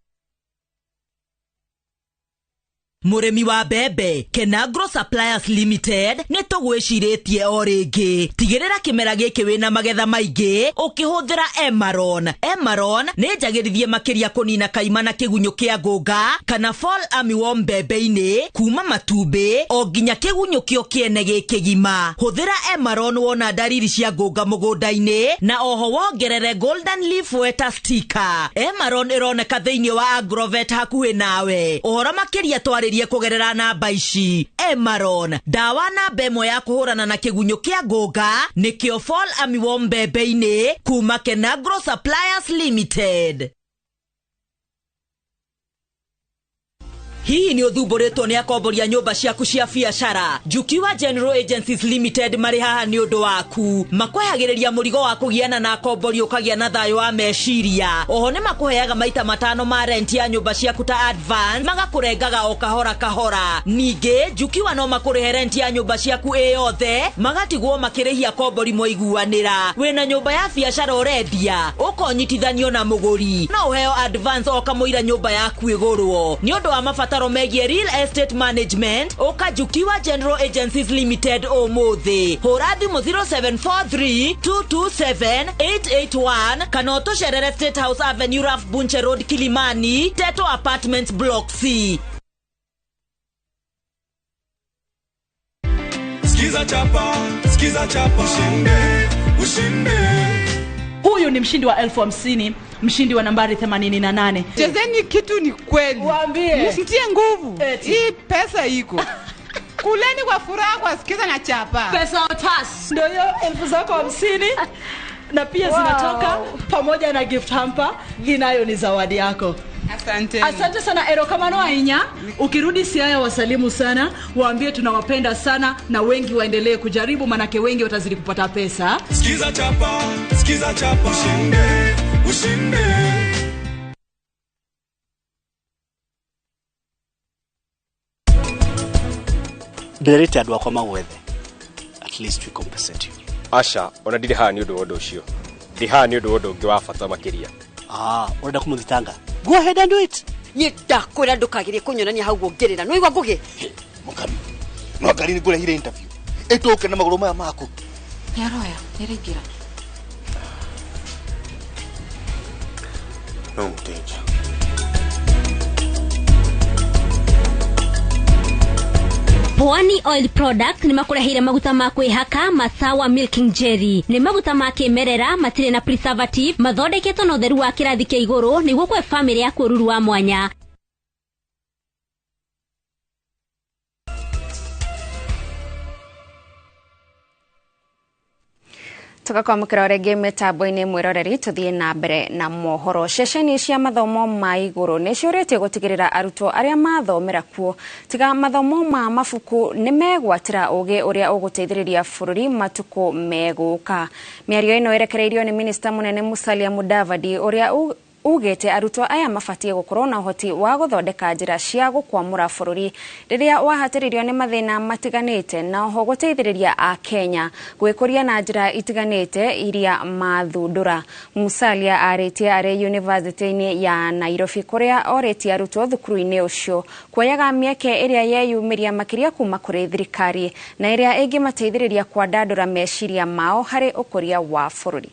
Mũrĩmi wa mbembe Kenagro Suppliers Limited nĩ tũgwĩcirĩtie o rĩngĩ. Tigĩrĩra kĩmera gĩkĩ wĩna magetha maingĩ ũkĩhũthĩra Emaron. Emaron nĩ njagĩrithie makĩria kũnina kaima na kĩgunyũ kĩa ngũnga kana fall armyworm mbembe-inĩ kuma matumbĩ o nginya kĩgunyũ kĩo kĩene gĩkĩgima. Hũthĩra Emaron wona ndariri cia ngũnga mũgũnda-inĩ na oho wongerere Golden Leaf Weta Sticker. Emaron ĩroneka thĩinĩ wa Agrovet hakuhĩ nawe. Ũhoro makĩria twarĩ kũgerera namba ici. Emaron, ndawa namba ĩmwe ya kũhũrana na kĩgunyũ kĩa ngũnga nĩkĩo fall armyworm mbembe-inĩ kuma Kenagro Suppliers Limited. Hihi nĩ ũthumbũrĩtwo nĩ akomboria nyũmba ciaku cia biacara? Jukiwa General Agencies Limited marĩ haha nĩ ũndũ waku. Makwehagĩrĩria mũrigo wa kũgiana na akombori ũkagĩa na thayũ wa meciria. Oho nĩ makũheaga maita 5 ma rent ya nyũmba ciaku ta advance, magakũrengaga o kahora kahora. Ningĩ Jukiwa no makũrĩhe rent ya nyũmba ciaku ĩ yothe, magatigwo makĩrĩhia akombori mwaiguanĩra. Wĩna nyũmba ya biacara ũrendia, ũkonyitithanio na mũgũri, no ũheo advance o kamũira nyũmba yaku ĩgũrwo. Nĩ ũndũ wa mabataro megiĩ real estate management, ũka Jukiwa General Agencies Limited ũmũthĩ. Hũra thimũ 0743 227 881 kana ũtũcerere State House Avenue, Ralph Bunche Road, Kilimani, Teto Apartments Block C. Skiza chapa, skiza chapa, ushinde, ushinde. Huyu ni mshindi wa 50,000, mshindi wa nambari 88. Chezeni kitu ni kweli. Waambie. Msitie nguvu. Hii pesa iko. Kuleni kwa furaha kwa sikiza na chapa. Pesa tas. Ndio hiyo 50,000 na pia zinatoka pamoja na gift hamper. Hii nayo ni zawadi yako. Asante. Asante sana erokamano ainya. Ukirudi Siaya wasalimu sana, waambie tunawapenda sana na wengi waendelee kujaribu manake wengi watazidi kupata pesa. Sikiza chapa, sikiza chapa, ushinde, ushinde. Ndirite andu akwa magwethe. At least we compensate you. Asha, ona ndire haha ni undu wa undu ucio. Ndi haha ni undu wa undu ungi wa bata makiria. Urenda kumuthitanga? Go ahead and do it. Ni ndakwira ndukagirie kunyonania hau ngirira. No igwa ngugi. Mukami. No ngari ni ngurehire interview. Ituke na maguru maya maku. Ni aroya, ni raingira. No mteja. Pwani Oil Product ni makureheire maguta ma kwihaka Masawa Milking Jelly. Ni maguta ma kimerera matire na preservative, mathondeketwo na utheru wa kirathi kia iguru niguo kwe family yaku ruru wa mwanya. Tugakwamukira rĩngĩ mĩtambo-inĩ mwĩroreri tũthiĩ na mbere na mohoro. Ceceni cia mathomo ma igũrũ nĩ ciũrĩtie gũtigĩrĩra arutwo arĩa mathomera kuo tiga mathomo ma mabuku nĩ megwatĩra ũgĩ ũrĩa ũgũteithĩrĩria bũrũri matukũ megũka. Mĩario ĩno ĩrekereirio nĩ Minista mũnene Musalia Mudavadi ũrĩa ugĩte arutwo aya mabatie gũkorwo na ũhoti wa gũthondeka njĩra cia gũkwamũra bũrũri rĩrĩa wahatĩrĩrio nĩ mathĩna matiganĩte na oho gũteithĩrĩria a Kenya gwĩkũria na njĩra itiganĩte iria mathundũra. Musalia arĩtie arĩ yunivasĩtĩ-inĩ ya Nairobi kũrĩa orĩtie arutwo thukuru-inĩ ũcio kuoyaga mĩeke ĩrĩa yeyumĩria makĩria kuma kũrĩ thirikari na ĩrĩa ĩngĩmateithĩrĩria kwandandũra meciria mao harĩ ũkũria wa bũrũri.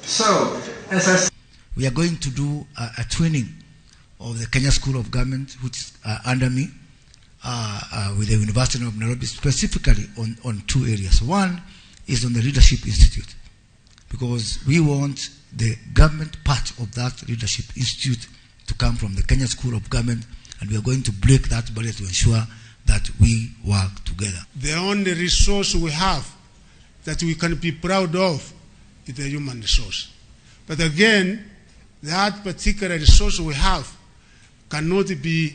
So, as I we are going to do a twinning of the Kenya School of Government, which is under me, with the University of Nairobi, specifically on two areas. One is on the Leadership Institute, because we want the government part of that Leadership Institute to come from the Kenya School of Government, and we are going to break that barrier to ensure that we work together. The only resource we have that we can be proud of is the human resource. But again, that particular resource we have cannot be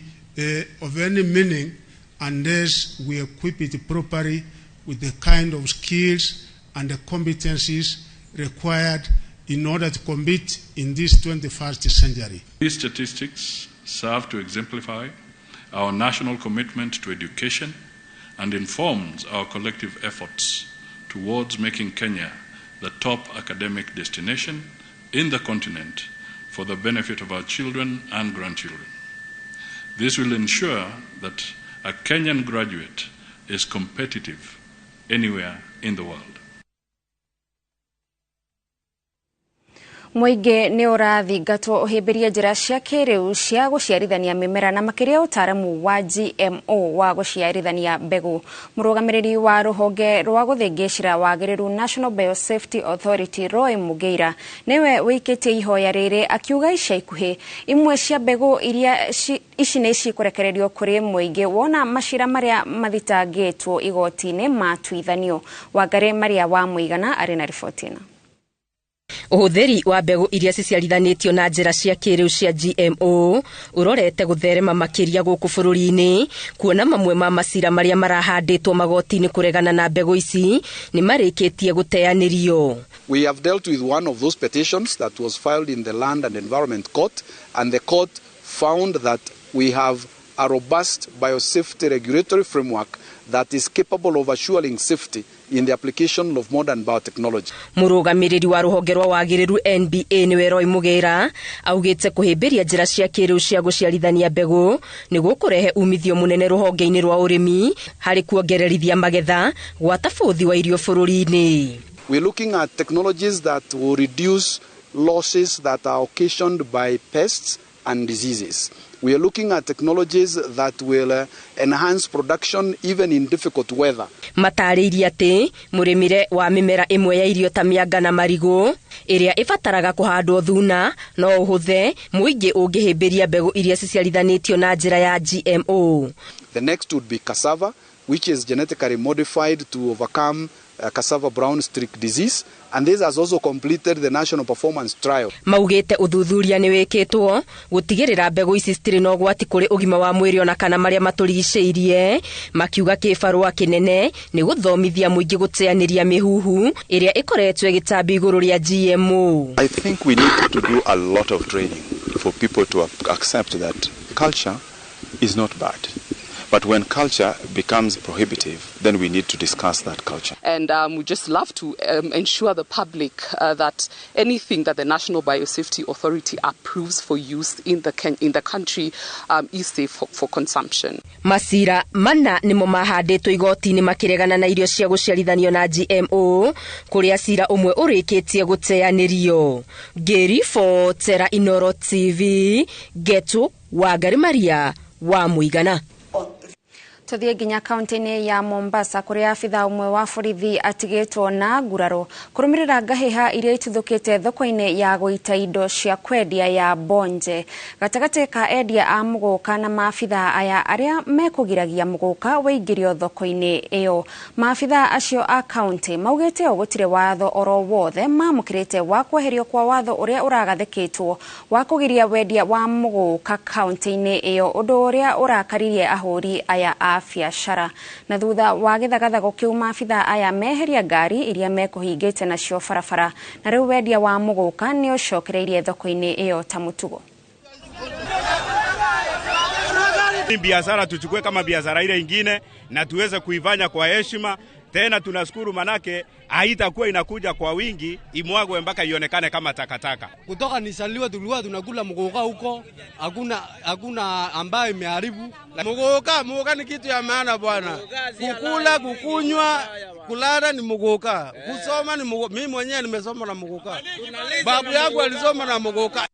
of any meaning unless we equip it properly with the kind of skills and the competencies required in order to compete in this 21st century. These statistics serve to exemplify our national commitment to education and informs our collective efforts towards making Kenya the top academic destination in the continent for the benefit of our children and grandchildren. This will ensure that a Kenyan graduate is competitive anywhere in the world. Mũingĩ nĩ ũrathingatwo ũhĩmbĩrie njĩra cia kĩrĩu cia gũciarithania mĩmera na makĩria ũtaaramu wa GMO wa gũciarithania mbegũ. Mũrũgamĩrĩri wa rũhonge rwa gũthĩngĩcĩra wagĩrĩru National Biosafety Authority Roy Mugeira nĩwe wĩikĩtie ihoya rĩrĩ akiuga ica ikuhĩ imwe cia mbegũ iria ici nĩ cikũrekererio kũrĩ mũingĩ wona macira marĩa mathitangĩtwo igoti-inĩ matuithanio. Wangari Maria wa Mũigana arĩ na riboti ĩno. Ũhũthĩri wa mbegũ iria ciciarithanĩtio na njĩra cia kĩrĩu cia GMO ũrorete gũtherema makĩria gũkũ bũrũri-inĩ, kuona mamwe ma macira marĩa marahandĩtwo magoti-inĩ kũregana na mbegũ ici nĩ marĩkĩtie gũteanĩrio. We have dealt with one of those petitions that was filed in the Land and Environment Court, and the court found that we have a robust biosafety regulatory framework that is capable of assuring safety in the application of modern biotechnology. Mũrũgamĩrĩri wa rũhonge rwa wagĩrĩru NBA nĩwe Roy Mugera augĩte kũhĩmbĩria njĩra cia kĩrĩu cia gũciarithania mbegũ nĩ gũkũrehe umithio mũnene rũhonge-inĩ rwa ũrĩmi harĩ kuongererithia magetha gwata bũthi wa irio bũrũri-inĩ. We're looking at technologies that will reduce losses that are occasioned by pests and diseases. We are looking at technologies that will enhance production even in difficult weather. Matarĩirie atĩ mũrĩmĩre wa mĩmera ĩmwe ya irio ta mĩanga na marigũ ĩrĩa ĩbataraga kũhandwo thuna no ũhũthe mũingĩ ũngĩhĩmbĩria mbegũ iria ciciarithanĩtio na njĩra ya GMO. The next would be cassava, which is genetically modified to overcome cassava brown streak disease, and this has also completed the national performance trial. Maugĩte ũthuthuria nĩ wĩkĩtwo gũtigĩrĩra mbegũ ici citirĩ na ũgwati kũrĩ ũgima wa mwĩrĩ ona kana marĩa matũrigicĩirie, makiuga kĩbarũa kĩnene nĩ gũthomithia mũingĩ gũteanĩria mĩhuhu ĩrĩa ĩkoretwo ĩgĩtambio igũrũ rĩa GMO. I think we need to do a lot of training for people to accept that culture is not bad. But when culture becomes prohibitive, then we need to discuss that culture. And we just love to ensure the public that anything that the National Biosafety Authority approves for use in the country is safe for consumption. Macira mana nĩmo mahandĩtwo igoti-inĩ makĩregana na irio cia gũciarithanio na GMO, kũrĩa cira ũmwe ũrĩkĩtie gũteanĩrio. Ngĩribotera Inoro TV, Getu Wangari Maria wa Mũigana. Tuthie nginya kaunti-inĩ ya Mombasa kũrĩa abitha ũmwe wa borithi atigĩtwo na nguraro kũrũmĩrĩra ngahĩha iria ituthũkĩte thoko-inĩ ya gũita indo cia kwendia ya Bonje gatagatĩ ka endia a mũgũka na maabitha aya arĩa mekũgiragia mũgũka wĩingĩrio thoko-inĩ ĩyo. Maabitha acio a kaunti maugĩte o gũtirĩ watho oro wothe mamũkĩrĩte wa kweherio kwa watho ũrĩa ũragathĩkĩtwo wa kũgiria wendia wa mũgũka kaunti-inĩ ĩyo, ũndũ ũrĩa ũrakaririe ahũri aya a biacara. Na thutha wa gĩthagathago kĩu maabitha aya meheria ngari iria mekũhingĩte nacio barabara, na rĩu wendia wa mũgũka nĩ ũcokereirie thoko-inĩ ĩyo ta mũtugo. Biashara tuchukue kama biashara ile ingine na tuweze kuifanya kwa heshima. Tena tunashukuru manake haitakuwa inakuja kwa wingi imwagwe mpaka ionekane kama takataka. Kutoka nisaliwa tulikuwa tunakula mgoka huko, hakuna ambaye imeharibu. Mgoka ni kitu ya maana bwana. Kukula, kukunywa, kulala ni mgoka. Kusoma ni mgoka. Mimi mwenyewe nimesoma na mgoka. Babu yangu alisoma na mgoka.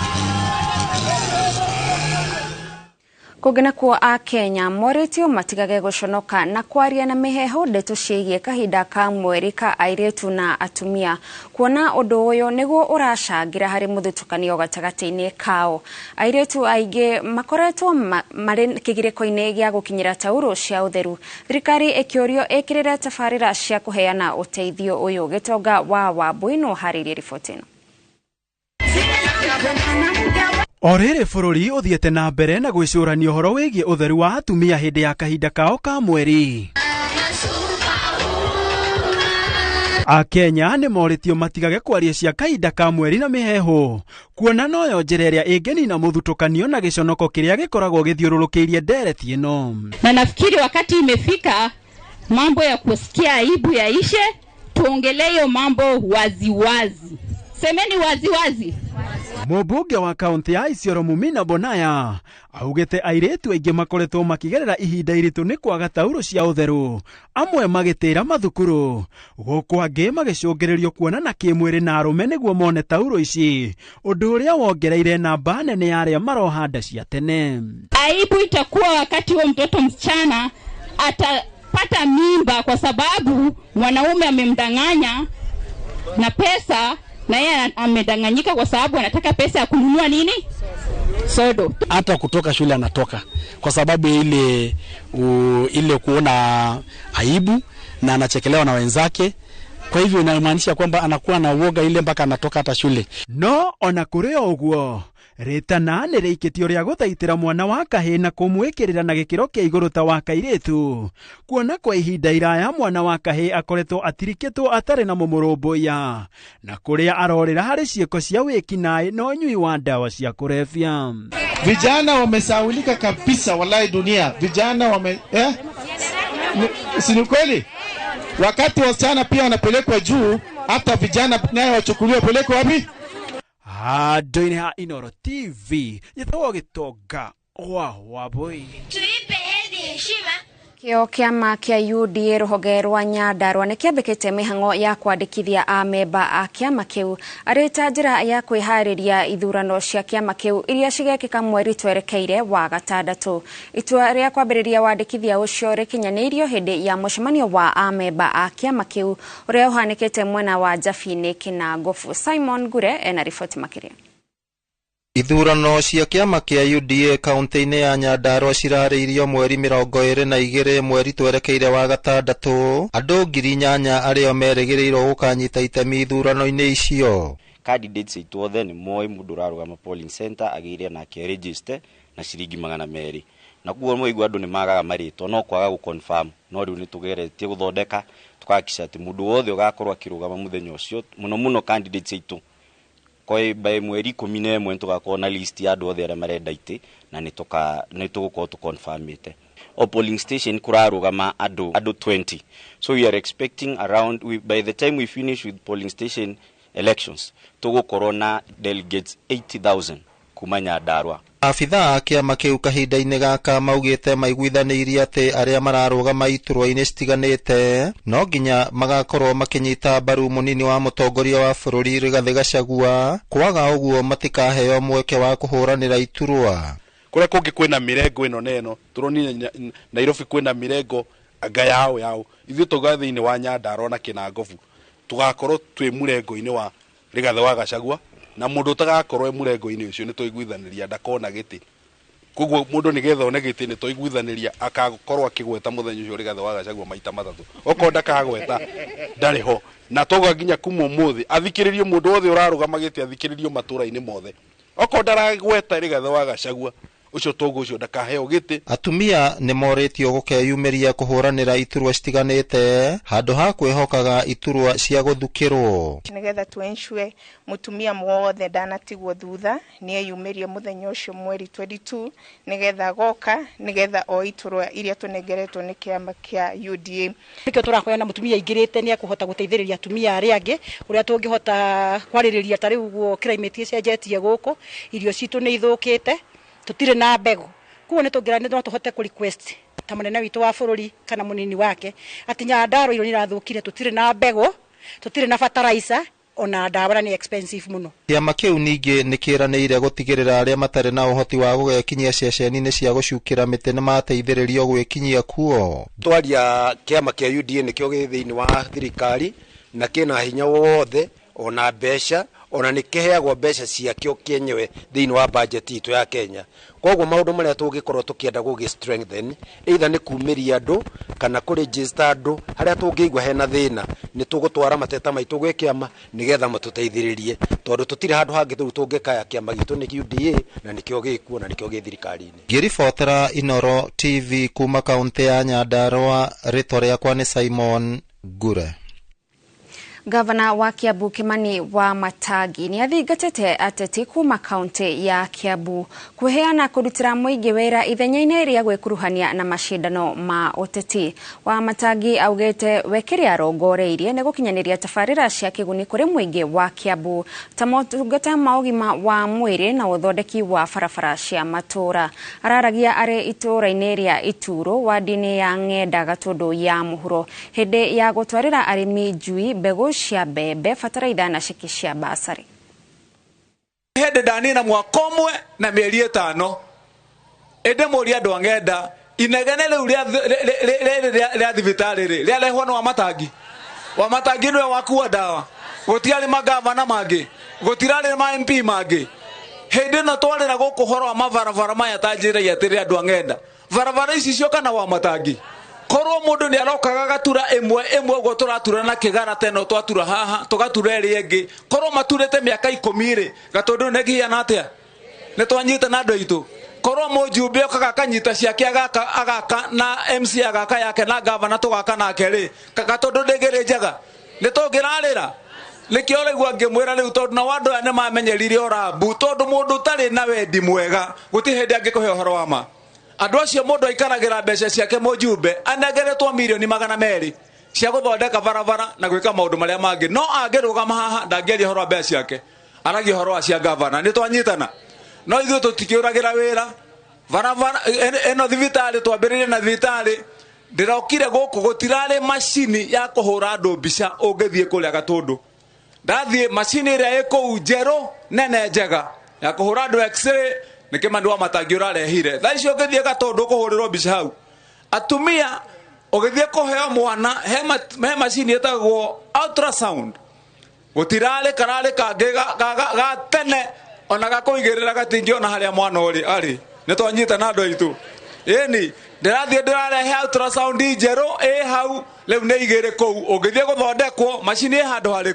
Kũngĩ nakuo a Kenya morĩtio matigage gũconoka na kwaria na mĩheehũ ndeto ciĩgiĩ kahinda ka mweri ka airĩtu na atumia, kuona ũndũ ũyũ nĩguo ũracangĩra harĩ mũthutũkanio gatagatĩ-inĩ kao. Airĩtu aingĩ makoretwo marĩ kĩgirĩko-inĩ gĩa gũkinyĩra taurũ cia ũtheru, thirikari ĩkĩũrio ĩkĩrĩre tabarĩra cia kũheana ũteithio ũyũ. Gĩtonga wa Wambui no harĩirie riboti ĩno. O rĩrĩ bũrũri ũthiĩte na mbere na gwĩcũrania ũhoro wĩgiĩ ũtheru wa atumia hĩndĩ ya kahinda kao ka mweri. Akenya nĩ morĩtio matigage kwaria cia kahinda ka mweri na mĩheehũ, kuona noyo njĩra ĩrĩa ĩngĩnina mũthutũkanio na gĩconoko kĩrĩa gĩkoragwo gĩthiũrũrũkĩirie ndereti ĩno. Na nafikiri wakati imefika mambo ya kusikia aibu yaishe, tuongelee hiyo mambo waziwazi. Semeni waziwazi. Mũmbunge wa kaunti ya Isiolo Mumina Bonaya augĩte airĩtu aingĩ makoretwo makĩgerera ihinda iritũ nĩ kwaga taurũ cia ũtheru, amwe magĩtĩra mathukuru, gũkũ angĩ magĩcũngĩrĩrio kuonana kĩmwĩrĩ na arũme nĩguo mone taurũ ici, ũndũ ũrĩa wongereire namba nene ya arĩa maroha nda cia tene. Aibu itakuwa wakati huo mtoto msichana atapata mimba kwa sababu mwanaume amemdanganya na pesa, na yeye amedanganyika kwa sababu anataka pesa ya kununua nini? Sodo. Hata kutoka shule anatoka kwa sababu ile kuona aibu na anachekelewa na wenzake. Kwa hivyo inamaanisha kwamba anakuwa na uoga ile mpaka anatoka hata shule. No ona kũrĩ o ũguo, rĩtana nĩ rĩikĩtio rĩa gũthaitĩra mwana wa kahĩĩ na kũmwĩkĩrĩra na gĩkĩro kĩa igũrũ ta wa kairĩtu, kuona kwa ihinda iraya mwana wa kahĩĩ akoretwo atirikĩtwo atarĩ na mũmũrũmbũiya, na kũrĩa arorĩra harĩ ciĩko cia wĩkinaĩ na ũnyui wa ndawa cia kũrebia. Vijana wamesaulika kabisa, wallahi dunia. Vijana wame si ni kweli? Wakati wasichana pia wanapelekwa juu, hata vijana naye wachukuliwe pelekwa wapi? Handũ-inĩ ha Inooro TV njĩtagwo Gĩtonga wa Wabũi. Tuipe hedhi heshima. Kĩo kĩama kĩa UDA rũhonge rwa Nyandarua nĩ kĩambĩkĩte mĩhang'o ya kwandĩkithia amemba a kĩama kĩu arĩ ta njĩra ya kwĩharĩria ithurano cia kĩama kĩu iria cigekĩka mweri twerekeire wa gatandatũ. Itua rĩa kwambĩrĩria wandĩkithia ũcio rĩkinyanĩirio hĩndĩ ya mũcemanio wa amemba a kĩama kĩu ũrĩa ũhanĩkĩte mwena wa Jabinĩ Kĩnangobu. Simon Ngure ena riboti makĩria. Ithurano cia kĩama kĩa UDA kaunti-inĩ ya Nyandarua cirarĩirio mweri 22 mweri twerekeire wa gatandatũ. Andũ 8,000 arĩa merĩgĩrĩirwo gũkanyita itemi ithurano-inĩ icio. Candidates aitũ othe nĩ moĩ mũndũ ũrarũgama polling center agĩire nake register na ciringi 200, na koguo mwaigua andũ nĩ magaga marĩtwa no kwaga gũ confirm, no rĩu nĩ tũgeretie gũthondeka tũkahakikisha atĩ mũndũ wothe ũgakorwo akĩrũgama mũthenya ũcio, mũno mũno candidates aitũ kwa by mweri 11 tugakorwo na list ya andũ othe arĩa marenda itĩ na nĩ tũgũkorwo tũconfirmĩte. O polling station kũrarũgama andũ 20, so we are expecting around by the time we finish with polling station elections tũgũkorwo na delegates 80,000 kuma Nyandarua. Abithaa a kĩama kĩu kahinda-inĩ gaka maugĩte maiguithanĩirie atĩ arĩa mararũgama iturwa-inĩ citiganĩte no nginya magakorwo makĩnyita mbaru mũnini wa mũtongoria wa bũrũri Rigathĩ Gachagua, kwaga ũguo matikaheo mweke wa kũhũranĩra iturwa. Kũrĩa kũngĩ kwĩna mĩrengo ĩno na ĩno, tũronire Nairobi kwĩna mĩrengo anga yao yao, ithuĩ tauga thĩinĩ wa Nyandarua na Kĩnangobu tũgakorwo twĩ mũrengo-inĩ wa Rigathĩ wa Gachagua, na mũndũ ũtagakorwo e mũrengo-inĩ ũcio nĩ twaiguithanĩria ndakona gĩtĩ. Koguo mũndũ nĩgetha one gĩtĩ nĩ twaiguithanĩria akakorwo akĩgweta mũthenya ũcio Rigathĩ wa Gachagua maita matatũ, okorwo ndakagweta ndarĩ ho. Na twauga nginya kuma ũmũthĩ athikĩrĩrio mũndũ wothe ũrarũgama gĩtĩ athikĩrĩrio matũra-inĩ mothe, okorwo ndaragweta Rigathĩ wa Gachagua ũcio toguo ũcio ndakaheo gĩtĩ. Atumia nĩ morĩtio gũkeyumĩria kũhũranĩra iturwa citiganĩte handũ ha kwĩhokaga iturwa cia gũthukĩrwo. Nĩgetha tu ensure mũtumia wothe ndanatigwo thutha nĩ eyumĩrie mũthenya ũcio mweri 22 nĩgetha goka nĩgetha o iturwa iria tũnengeretwo nĩ kĩama kĩa UDA. Nĩkĩo tũrahoya na mũtumia aingĩrĩte nĩ ekũhota gũteithĩrĩria atumia arĩa angĩ ũrĩa tũngĩhota kwarĩrĩria ta rĩu ũguo climate ĩcenjetie gũkũ, irio citũ nĩ ithũkĩte, tutire na mbegũ, koguo nĩ no tũhote kũ request ta mũnene witũ wa bũrũri kana mũnini wake atĩ Nyandarua irio nĩirathũkire, tutire na mbegũ, tutire na fertilizer ona ndawa nĩ expensive mũno. Kĩama kĩu ningĩ nĩ kĩranĩire gũtigĩrĩra arĩa matarĩ na ũhoti wa gũgekinyia ceceni-inĩ cia gũcukĩra mĩtĩ nĩ mateithĩrĩrio gwĩkinyia kuo. Twaria kĩama kĩa UDA nĩkĩo gĩ thĩinĩ wa thirikari na kĩna hinya wothe ona mbeca ona nĩ kĩheagwo mbeca ciakĩo kĩenyewe thĩinĩ wa budget itũ ya Kenya. Koguo maũndũ marĩa tũngĩkorwo tũkĩenda gũgĩ strengthen either nĩ kumĩria andũ kana kũ register andũ harĩa tũngĩigua hena thĩna nĩ tũgũtwara mateta maitũ gwĩ kĩama nĩgetha matũteithĩrĩrie, tondũ tũtirĩ handũ hangĩ rĩu tũngĩkaya kĩama gitũ nĩ UDA na nĩkĩo gĩkuo na nĩkĩo gĩ thirikari-inĩ. Ngĩribotera Inooro TV kuma kaunti ya Nyandarua, rĩtwa rĩakwa nĩ Simon Ngure. Gavana wa Kiambu Kimani wa Matangi nĩ athingatĩte ateti kuma kaunti ya Kiambu kũheana kũrutĩra mũingĩ wĩra ithenya-inĩ rĩa gwĩkuruhania na macindano ma ũteti. Wa Matangi augĩte we kĩrĩa arongoreirie nĩ gũkinyanĩria tabarĩra cia kĩguni kũrĩ mũingĩ wa Kiambu ta motungata ma ũgima wa mwĩrĩ na ũthondeki wa barabara cia matũũra. Araragia arĩ itũũra-inĩ rĩa Ituro wadi-inĩ ya Ng'enda Gatũndũ ya mũhuro hĩndĩ ya gũtwarĩra arĩmi njui mbegũ cia mbembe, bataraitha na ceki cia basarĩ. Hĩndĩ ndanina mwaka ũmwe na mĩeri 5 ĩndĩ mũria andũ a Ng'enda inegene rĩu rĩa thibitarĩ rĩ rĩarehwo nĩ Wamatangi. Wamatangi nĩwe wakua ndawa, gũtiarĩ magavana mangĩ, gũtirarĩ ma MP mangĩ. Hĩndĩ ĩno twarĩra gũkũ ũhoro wa mabarabara maya ta njĩra atĩrĩ andũ a Ng'enda, barabara ici cioka na Wamatangi. Korwo mundu ni arokaga gatura imwe imwe uguo turatura na kigara teno twatura haha tugatura iri ingi korwo maturite miaka 10 ri Gatundu nĩ atia nĩ twanyita na andu aitu. Korwo mujumbe okaga kanyita ciake agaka agaka na MC agaka yake na gavana tugaka nake ri Gatundu ndĩngĩrĩ njega nĩ tũngĩrarĩra. Nĩkĩo ũraigua ngĩmwĩra rĩu tondũ na andũ aya nĩmamenyerire ũrambu tondũ mũndũ ũtarĩ na wendi mwega gũtirĩ hĩndĩ angĩkũhe ũhoro wa ma. Andũ acio mũndũ aikaragĩra mbeca ciake mũjumbe anengeretwo mirioni 200 cia gũthondeka barabara na gwĩka maũndũ marĩa mangĩ, no angĩrũgama haha ndangĩaria ũhoro wa mbeca ciake, aragia ũhoro wa cia gavana. Nĩ twanyitana, no ithuĩ tũtikĩũragĩra wĩra barabara ĩno thibitarĩ twambĩrĩrie na thibitarĩ ndĩrokire gũkũ gũtirarĩ macini ya kũhũra andũ mbica ũngĩthiĩ kũrĩa Gatundu. Ndathiĩ macini ĩrĩa ĩ kũu njerũ nene njega ya kũhũra andũ x-ray nĩ Kĩmani wa Matangi ũrarehire. Thaa icio ũngĩthiĩ Gatundu kũhũrĩrwo mbica hau, atumia ũgĩthiĩ kũheo mwana he macini ĩtagwo ultrasound gũtirarĩ kararĩ kangĩ ga tene ona gakũigĩrĩra gatingĩona harĩa mwana ũrĩ arĩ. Nĩ twanyita na andũ aitũ. Ĩni ndĩrathiĩ ndĩrarehe ultrasound njerũ ĩ hau rĩu nĩ igĩrĩ kũu ũngĩthiĩ gũthondekwo macini ĩ handũ harĩkũ.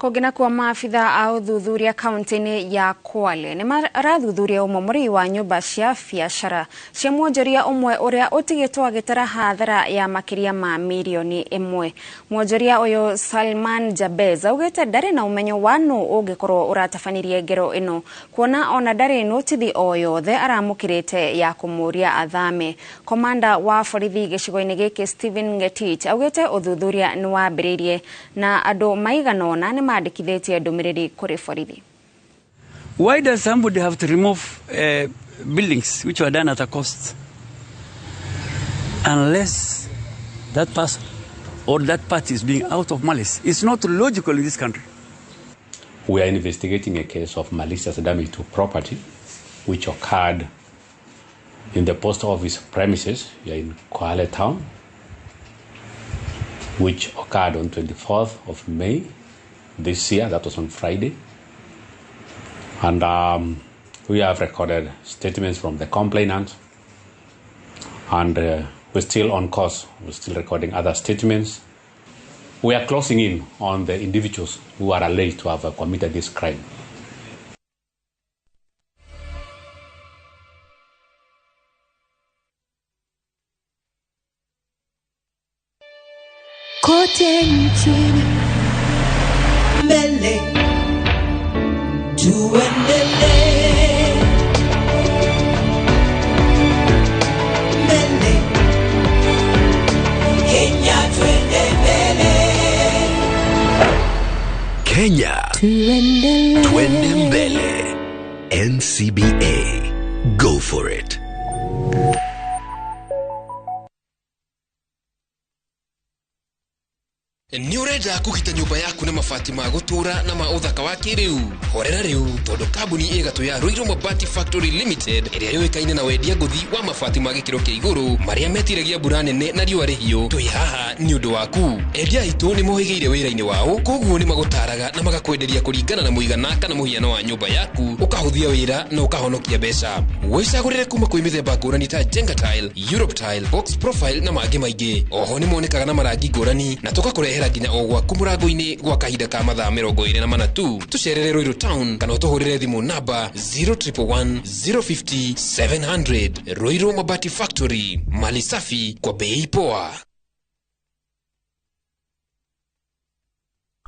Kũngĩ nakuo maabitha a ũthuthuria kaunti-inĩ ya Kwale nĩ marathuthuria ũmomori wa nyũmba cia biacara cia mwonjoria ũmwe ũrĩa ũtigĩtwo agĩtara hathara ya makĩria ma mirioni 1. Mwonjoria ũyũ Salman Jabez augĩte ndarĩ na ũmenyo wa nũ ũngĩkorwo ũratabanirie ngero ĩno, kuona ona ndarĩ notithi o yothe aramũkĩrĩte ya kũmũria athame. Komanda wa borithi gĩcigo-inĩ gĩkĩ Stephen Ngetich augĩte ũthuthuria nĩ wambĩrĩirie na andũ maigana ũna nĩ mandĩkithĩtie ndũmĩrĩri kũrĩ borithi. Why does somebody have to remove buildings which were done at a cost? Unless that person or that party is being out of malice. It's not logical in this country. We are investigating a case of malicious damage to property which occurred in the post office premises here in Kwale town, which occurred on 24th of May this year. That was on Friday. And we have recorded statements from the complainant, and we're still on course. We're still recording other statements. We are closing in on the individuals who are alleged to have committed this crime. Kote nchini mbele tuendelee, mbele Kenya tuende mbele, Kenya tuendelee, twende mbele. NCBA, go for it. Nĩ ũrenda kũgita nyũmba yaku na mabati ma gũtũũra na ma ũthaka wa kĩrĩu? Horera rĩu tondũ kambuni ĩgatũ ya Ruiru Mabati Factory Limited ĩrĩa yũĩkaine na wendia ngũthi wa mabati ma gĩkĩro kĩa igũrũ marĩa metiragia mbura nene na riũa rĩhiũ, twĩ haha nĩ ũndũ waku. Endia aitũ nĩ mohĩgĩire wĩra-inĩ wao, koguo nĩ magũtaraga na magakwenderia kũringana na mũigana kana mũhiano wa nyũmba yaku, ũkahũthia wĩra na ũkahonokia mbeca. Wĩcagũrĩre kuma kwĩ mĩthemba ngũrani ta Jenga Tile, Europe Tile, Box Profile na mangĩ maingĩ. Oho nĩ monekaga na marangi ngũrani na tũgakũrehera nginya o gwaku mũrango-inĩ gwa kahinda ka mathaa 24 tu. Tũcerere Ruiru Town kana ũtũhũrĩre thimũ namba 0111 050 700. Ruiru Mabati Factory, mali safi kwa bei poa.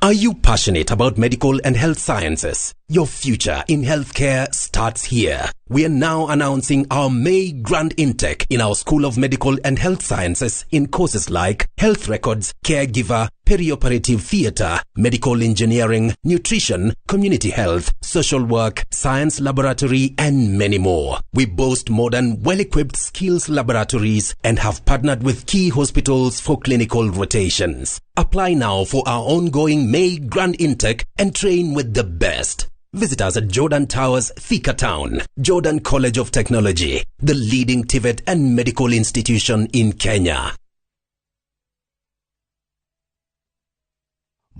Are you passionate about medical and health sciences? Your future in healthcare starts here. We are now announcing our May Grand Intake in our School of Medical and Health Sciences in courses like health records, caregiver, perioperative theater, medical engineering, nutrition, community health, social work, science laboratory, and many more. We boast modern, well-equipped skills laboratories and have partnered with key hospitals for clinical rotations. Apply now for our ongoing May Grand Intake and train with the best. Visit us at Jordan Towers, Thika Town, Jordan College of Technology, the leading TVET and medical institution in Kenya.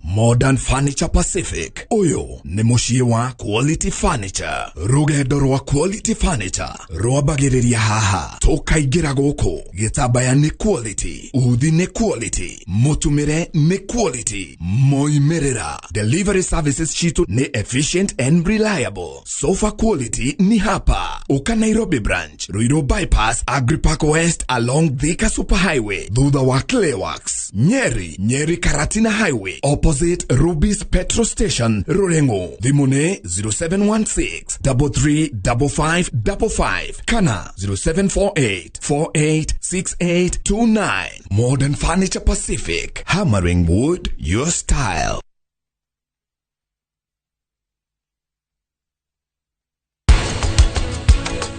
Modern Furniture Pacific. Ũyũ nĩ mũciĩ wa Quality Furniture. Rũgendo rwa Quality Furniture rwambagĩrĩria haha. Tũkaingĩra gũkũ. Gĩtambaya nĩ quality, uthi nĩ quality, mũtumĩre nĩ quality, moimĩrĩra. Delivery services citũ nĩ efficient and reliable. Sofa quality ni hapa. Uka Nairobi branch, Ruiru bypass, Agripark West along Thika Superhighway, thutha wa Clayworks, Nyeri, Nyeri Karatina Highway, opposite Ruby's Petrol Station, Rurengo. Thimũ nĩ 0716 335555 kana 0748 486829. Modern Furniture Pacific, hammering wood your style.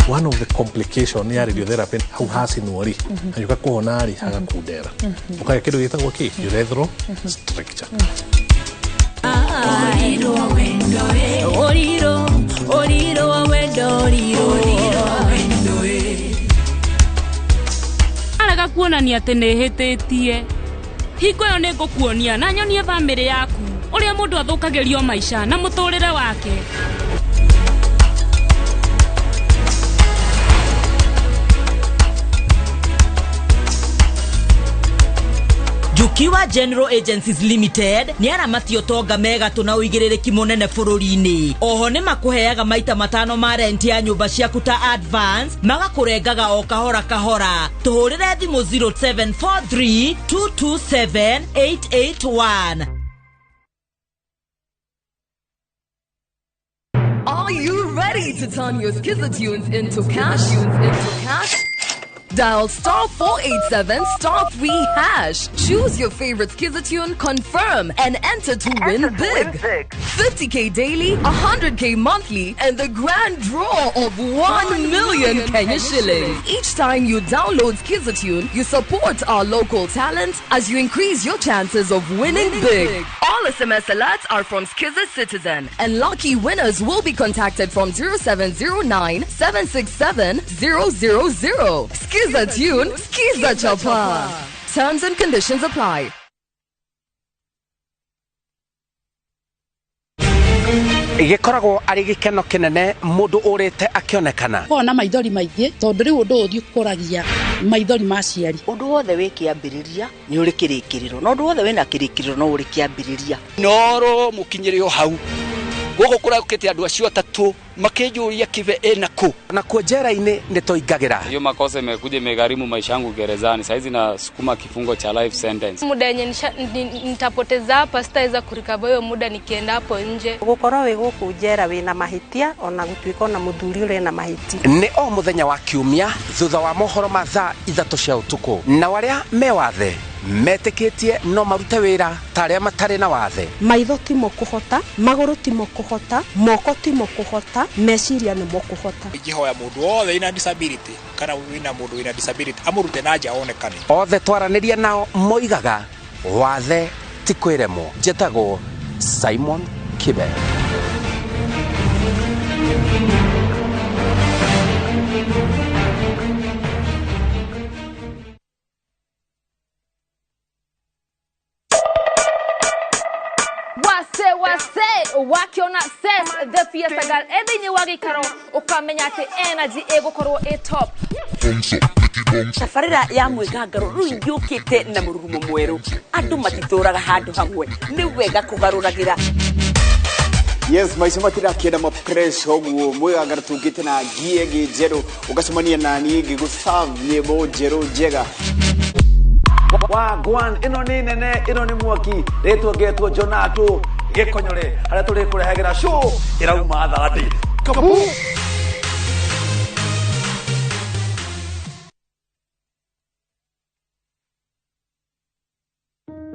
One of the complication ya radiotherapy hau hacinwo ri hanyuka kuhona ri hagakundera ukagĩa kĩndũ gĩtagwo kĩ urethral stricture. Arega kuonania atĩ nĩhĩtĩtie. Hingo ĩyo nĩngũkuonia na nyonie bamĩrĩ yaku ũrĩa mũndũ athũkagĩrio maica na mũtũrĩre wake. Jukiwa General Agencies Limited nĩ aramati ũtonga megatũ na ũigĩrĩrĩki mũnene bũrũri-inĩ. Oho nĩ makũheaga maita matano ma rent ya nyũmba ciaku ta advance, magakũrengaga o kahora kahora. Tũhũrĩre thimũ 0743 227 881. Are you ready to turn your Skiza tunes into cash? Dial star 487 star 3 hash. Choose your favorite Skiza tune, confirm, and enter to win big. 50k daily, 100k monthly, and the grand draw of 1 million Kenya shillings. Each time you download Skiza tune, you support our local talent as you increase your chances of winning big. All SMS alerts are from Skiza Citizen, and lucky winners will be contacted from 0709 767 000. Skiza tune, Skiza Chapa. Terms and conditions apply. Gĩkoragwo arĩ gĩkeno kĩnene mũndũ ũrĩte akĩonekana. Kona maithori maingĩ tondũ rĩu ũndũ ũthiĩ ũkũragia maithori ma aciari. Ũndũ wothe wĩ kĩambĩrĩria nĩ ũrĩ kĩrĩkĩrĩro, na ũndũ wothe wĩna kĩrĩkĩrĩro no ũrĩ kĩambĩrĩria. Noro mũkinyĩre o hau gũkũ kũraũkĩte andũ acio atatũ makĩnjũria Kibe ĩna kũ. Na kuo njera-inĩ nĩ tũingagĩra. Hiyo makosa imekuja imegharimu maisha yangu gerezani. Saizi nasukuma kifungo cha life sentence. Muda yenye nitapoteza hapa sitaweza kurikava hiyo muda nikienda hapo nje. Gukorwo wĩ gũkũ njera wĩna mahĩtia ona gũtuĩka ona mũthuri ũrĩ na mahĩtia. Nĩ o mũthenya wa kiumia thutha wa mohoro ma thaa 3 cia ũtukũ, na arĩa me wathe metĩkĩtie no marute wĩra ta arĩa matarĩ na wathe. Maitho timo kũhota, magũrũ timo kũhota, moko timo kũhota, meciria nĩmo kũhota. Ingĩhoya mũndũ wothe wĩna disability kana wĩna mũndũ wĩna disability amũrute na nja onekane. Othe twaranĩria nao moigaga wathe ti kwĩremwo. Njĩtagwo Simon Kibe. Wase wakiona ses the fiesta girl ethini wa gĩikaro ũkamenya atĩ energy ĩgũkorwo ĩ top. Tabarĩra ya mwĩgangaro rĩu yũkĩte na mũrurumo mwerũ. Andũ matitũraga handũ hamwe, nĩ wega kũgarũragĩra. Yes, maica matirakienda ma pressure ũguo mwĩgangaro tũngĩte na ngie ĩngĩ njerũ ũgacemania na niĩ ngĩgũ-serve nyĩmbo njerũ njega. Wagwan ĩno nĩ nene, ĩno nĩ mwaki rĩtwa ngetwo Jonato gĩkonyore harĩa tũrĩkũrehagĩra show ĩrauma thandi. Kabu.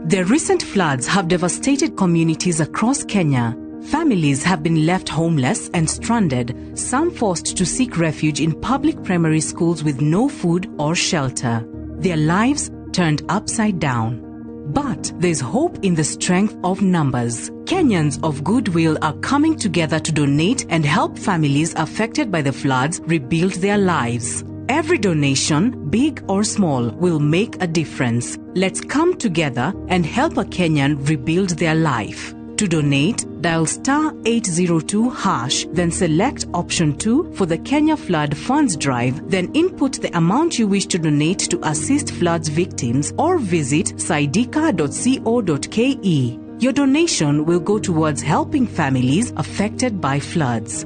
The recent floods have devastated communities across Kenya. Families have been left homeless and stranded, some forced to seek refuge in public primary schools with no food or shelter. Their lives turned upside down. But there's hope in the strength of numbers. Kenyans of goodwill are coming together to donate and help families affected by the floods rebuild their lives. Every donation, big or small, will make a difference. Let's come together and help a Kenyan rebuild their life. To donate, dial star 802 hash, then select option 2 for the Kenya Flood Funds Drive, then input the amount you wish to donate to assist floods victims or visit saidika.co.ke. Your donation will go towards helping families affected by floods.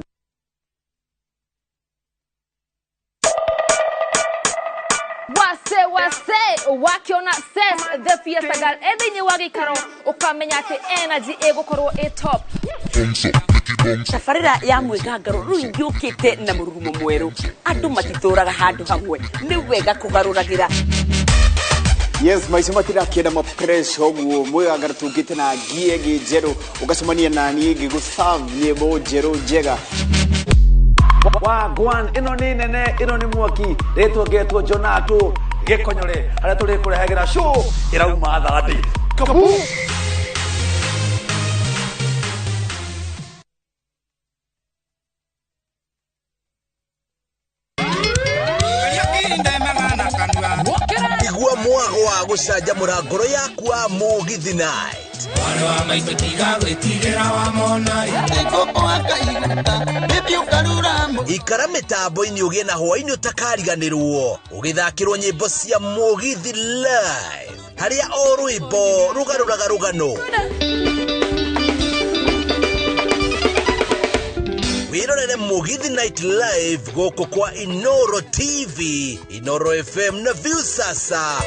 Wase wase wakiona ses the fiesta girl ethini wa gikaro ukamenya ati energy igukorwo i top. Tabarĩra ya mwĩgangaro rĩu yũkĩte na mũrurumo mwerũ, andũ matitũraga handũ hamwe, nĩ wega kũgarũragĩra. Yes, maica matirakienda ma pressure ũguo mwĩgangaro tũngĩte na ngie ĩngĩ njerũ ũgacemania na niĩ ngĩgũ-serve nyĩmbo njerũ njega. Wagwan ĩno nĩ nene, ĩno nĩ mwaki rĩtwa ngetwo Jonato gĩkonyore harĩa tũrĩkũrehagĩra show ĩrauma thandĩ. Kabu! Igua mwago wa gũcanjamũra ngoro yaku wa Mũgithi Night. Ikara mĩtambo-inĩ ũgĩe na hwaĩ-inĩ ũtakariganĩrwo ũgĩthakĩrwo nyĩmbo cia Mũgithi live harĩa o rwĩmbo rũgarũraga rũgano. Wĩrorere Mũgithi Night Live gũkũ kwa Inoro TV, Inoro FM na Viusasa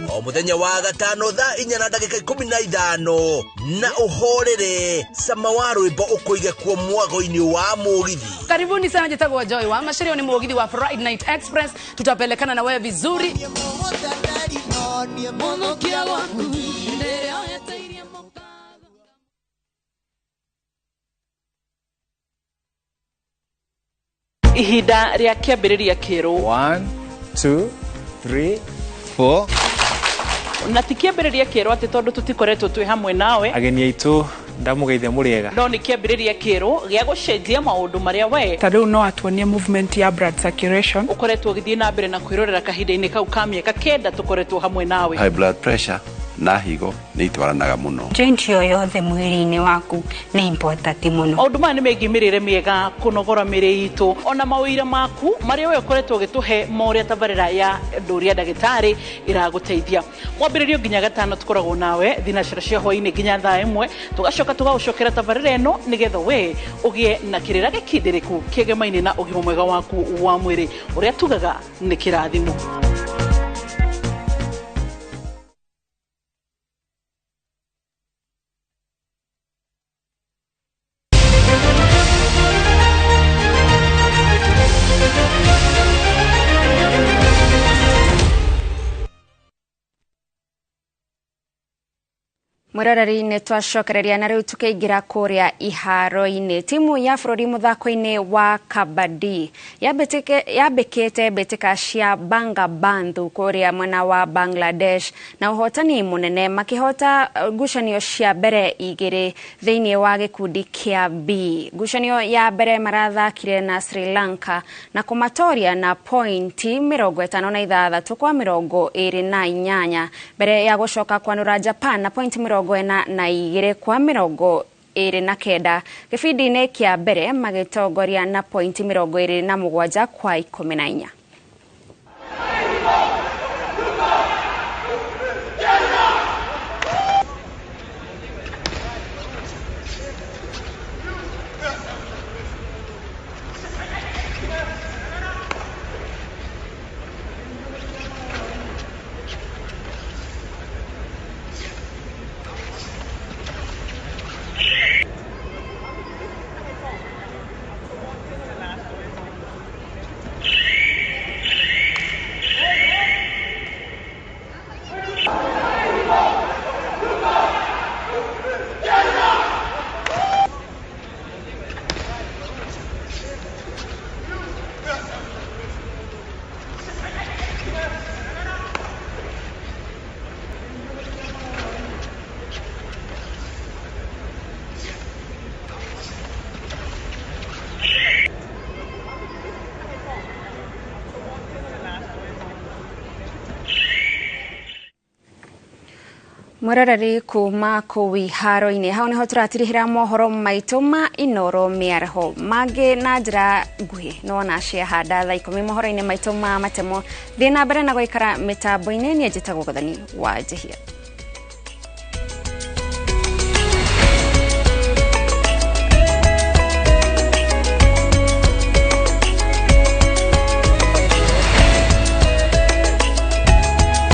o mũthenya wa gatano thaa 4:15 na ũhorere cama wa rwĩmbo ũkũige kuo mwago-inĩ wa Mũgithi. Karibuni sana, njitagwo Joy wa Mashirio, ni Mũgithi wa Friday Night Express. Tutapelekana na wewe vizuri. Ihinda rĩa kĩambĩrĩria kĩerũ. 1 2 3 4. Na ti kĩambĩrĩria kĩerũ atĩ tondũ tũtikoretwo twĩ hamwe nawe. Ageni aitũ ndamũgeithia mũrĩega. No nĩ kĩambĩrĩria kĩerũ gĩa gũcenjia maũndũ marĩa we ta rĩu no atuonie movement ya blood circulation ũkoretwo ũgĩthiĩ na mbere na kwĩrorera kahinda-inĩ kau ka mĩaka 9 tũkoretwo hamwe nawe. High blood pressure na higo nĩ itwaranaga mũno. Joint yo yothe mwĩrĩ-inĩ waku nĩ important mũno. Maũndũ maya nĩ megiĩ mĩrĩre mĩega, kũnogora mĩrĩ itũ, ona mawĩra maku marĩa we ũkoretwo ũgĩtũhe ma ũrĩa tabarĩra ya ndũria ndagĩtarĩ ĩragũteithia. Mwambĩrĩrio nginya gatano tũkoragwo nawe thinacara cia hwaĩ-inĩ nginya thaa 1, tũgacoka tũgagũcokera tabarĩra ĩno nĩgetha we ũgĩe na kĩrĩra gĩkindĩrĩku kĩgemaine na ũgima mwega waku wa mwĩrĩ ũrĩa tugaga nĩ kĩrathimo. Mwiroreri nĩ twacokereria na rĩu tũkĩingĩra kũrĩa iharo-inĩ. Timu ya bũrũri mũthako-inĩ wa kabadi yambĩkĩte mbĩtĩka cia Bangabandhu kũrĩa mwena wa Bangladesh na ũhotani mũnene makĩhota ngucanio cia mbere 2 thĩinĩ wa gĩkundi kĩa B. Ngucanio ya mbere marathakire na Sri Lanka na kũmatoria na pointi 56 kwa 28 mbere ya gũcoka kwanũra Japan na pointi 42 kwa 29 gĩbindi-inĩ kĩa mbere magĩtongoria na pointi 27 kwa 14. Mwĩroreri kuma kũu iharo-inĩ hau nĩho tũratirihĩra mohoro maitũ ma Inoro mĩaraho mangĩ na njĩra nguhĩ nĩwona ciahanda thaa 10 mohoro-inĩ maitũ ma matemo. Thiĩ na mbere na gũikara mĩtambo-inĩ. Niĩ njĩtagwo Gathoni wa Njihia.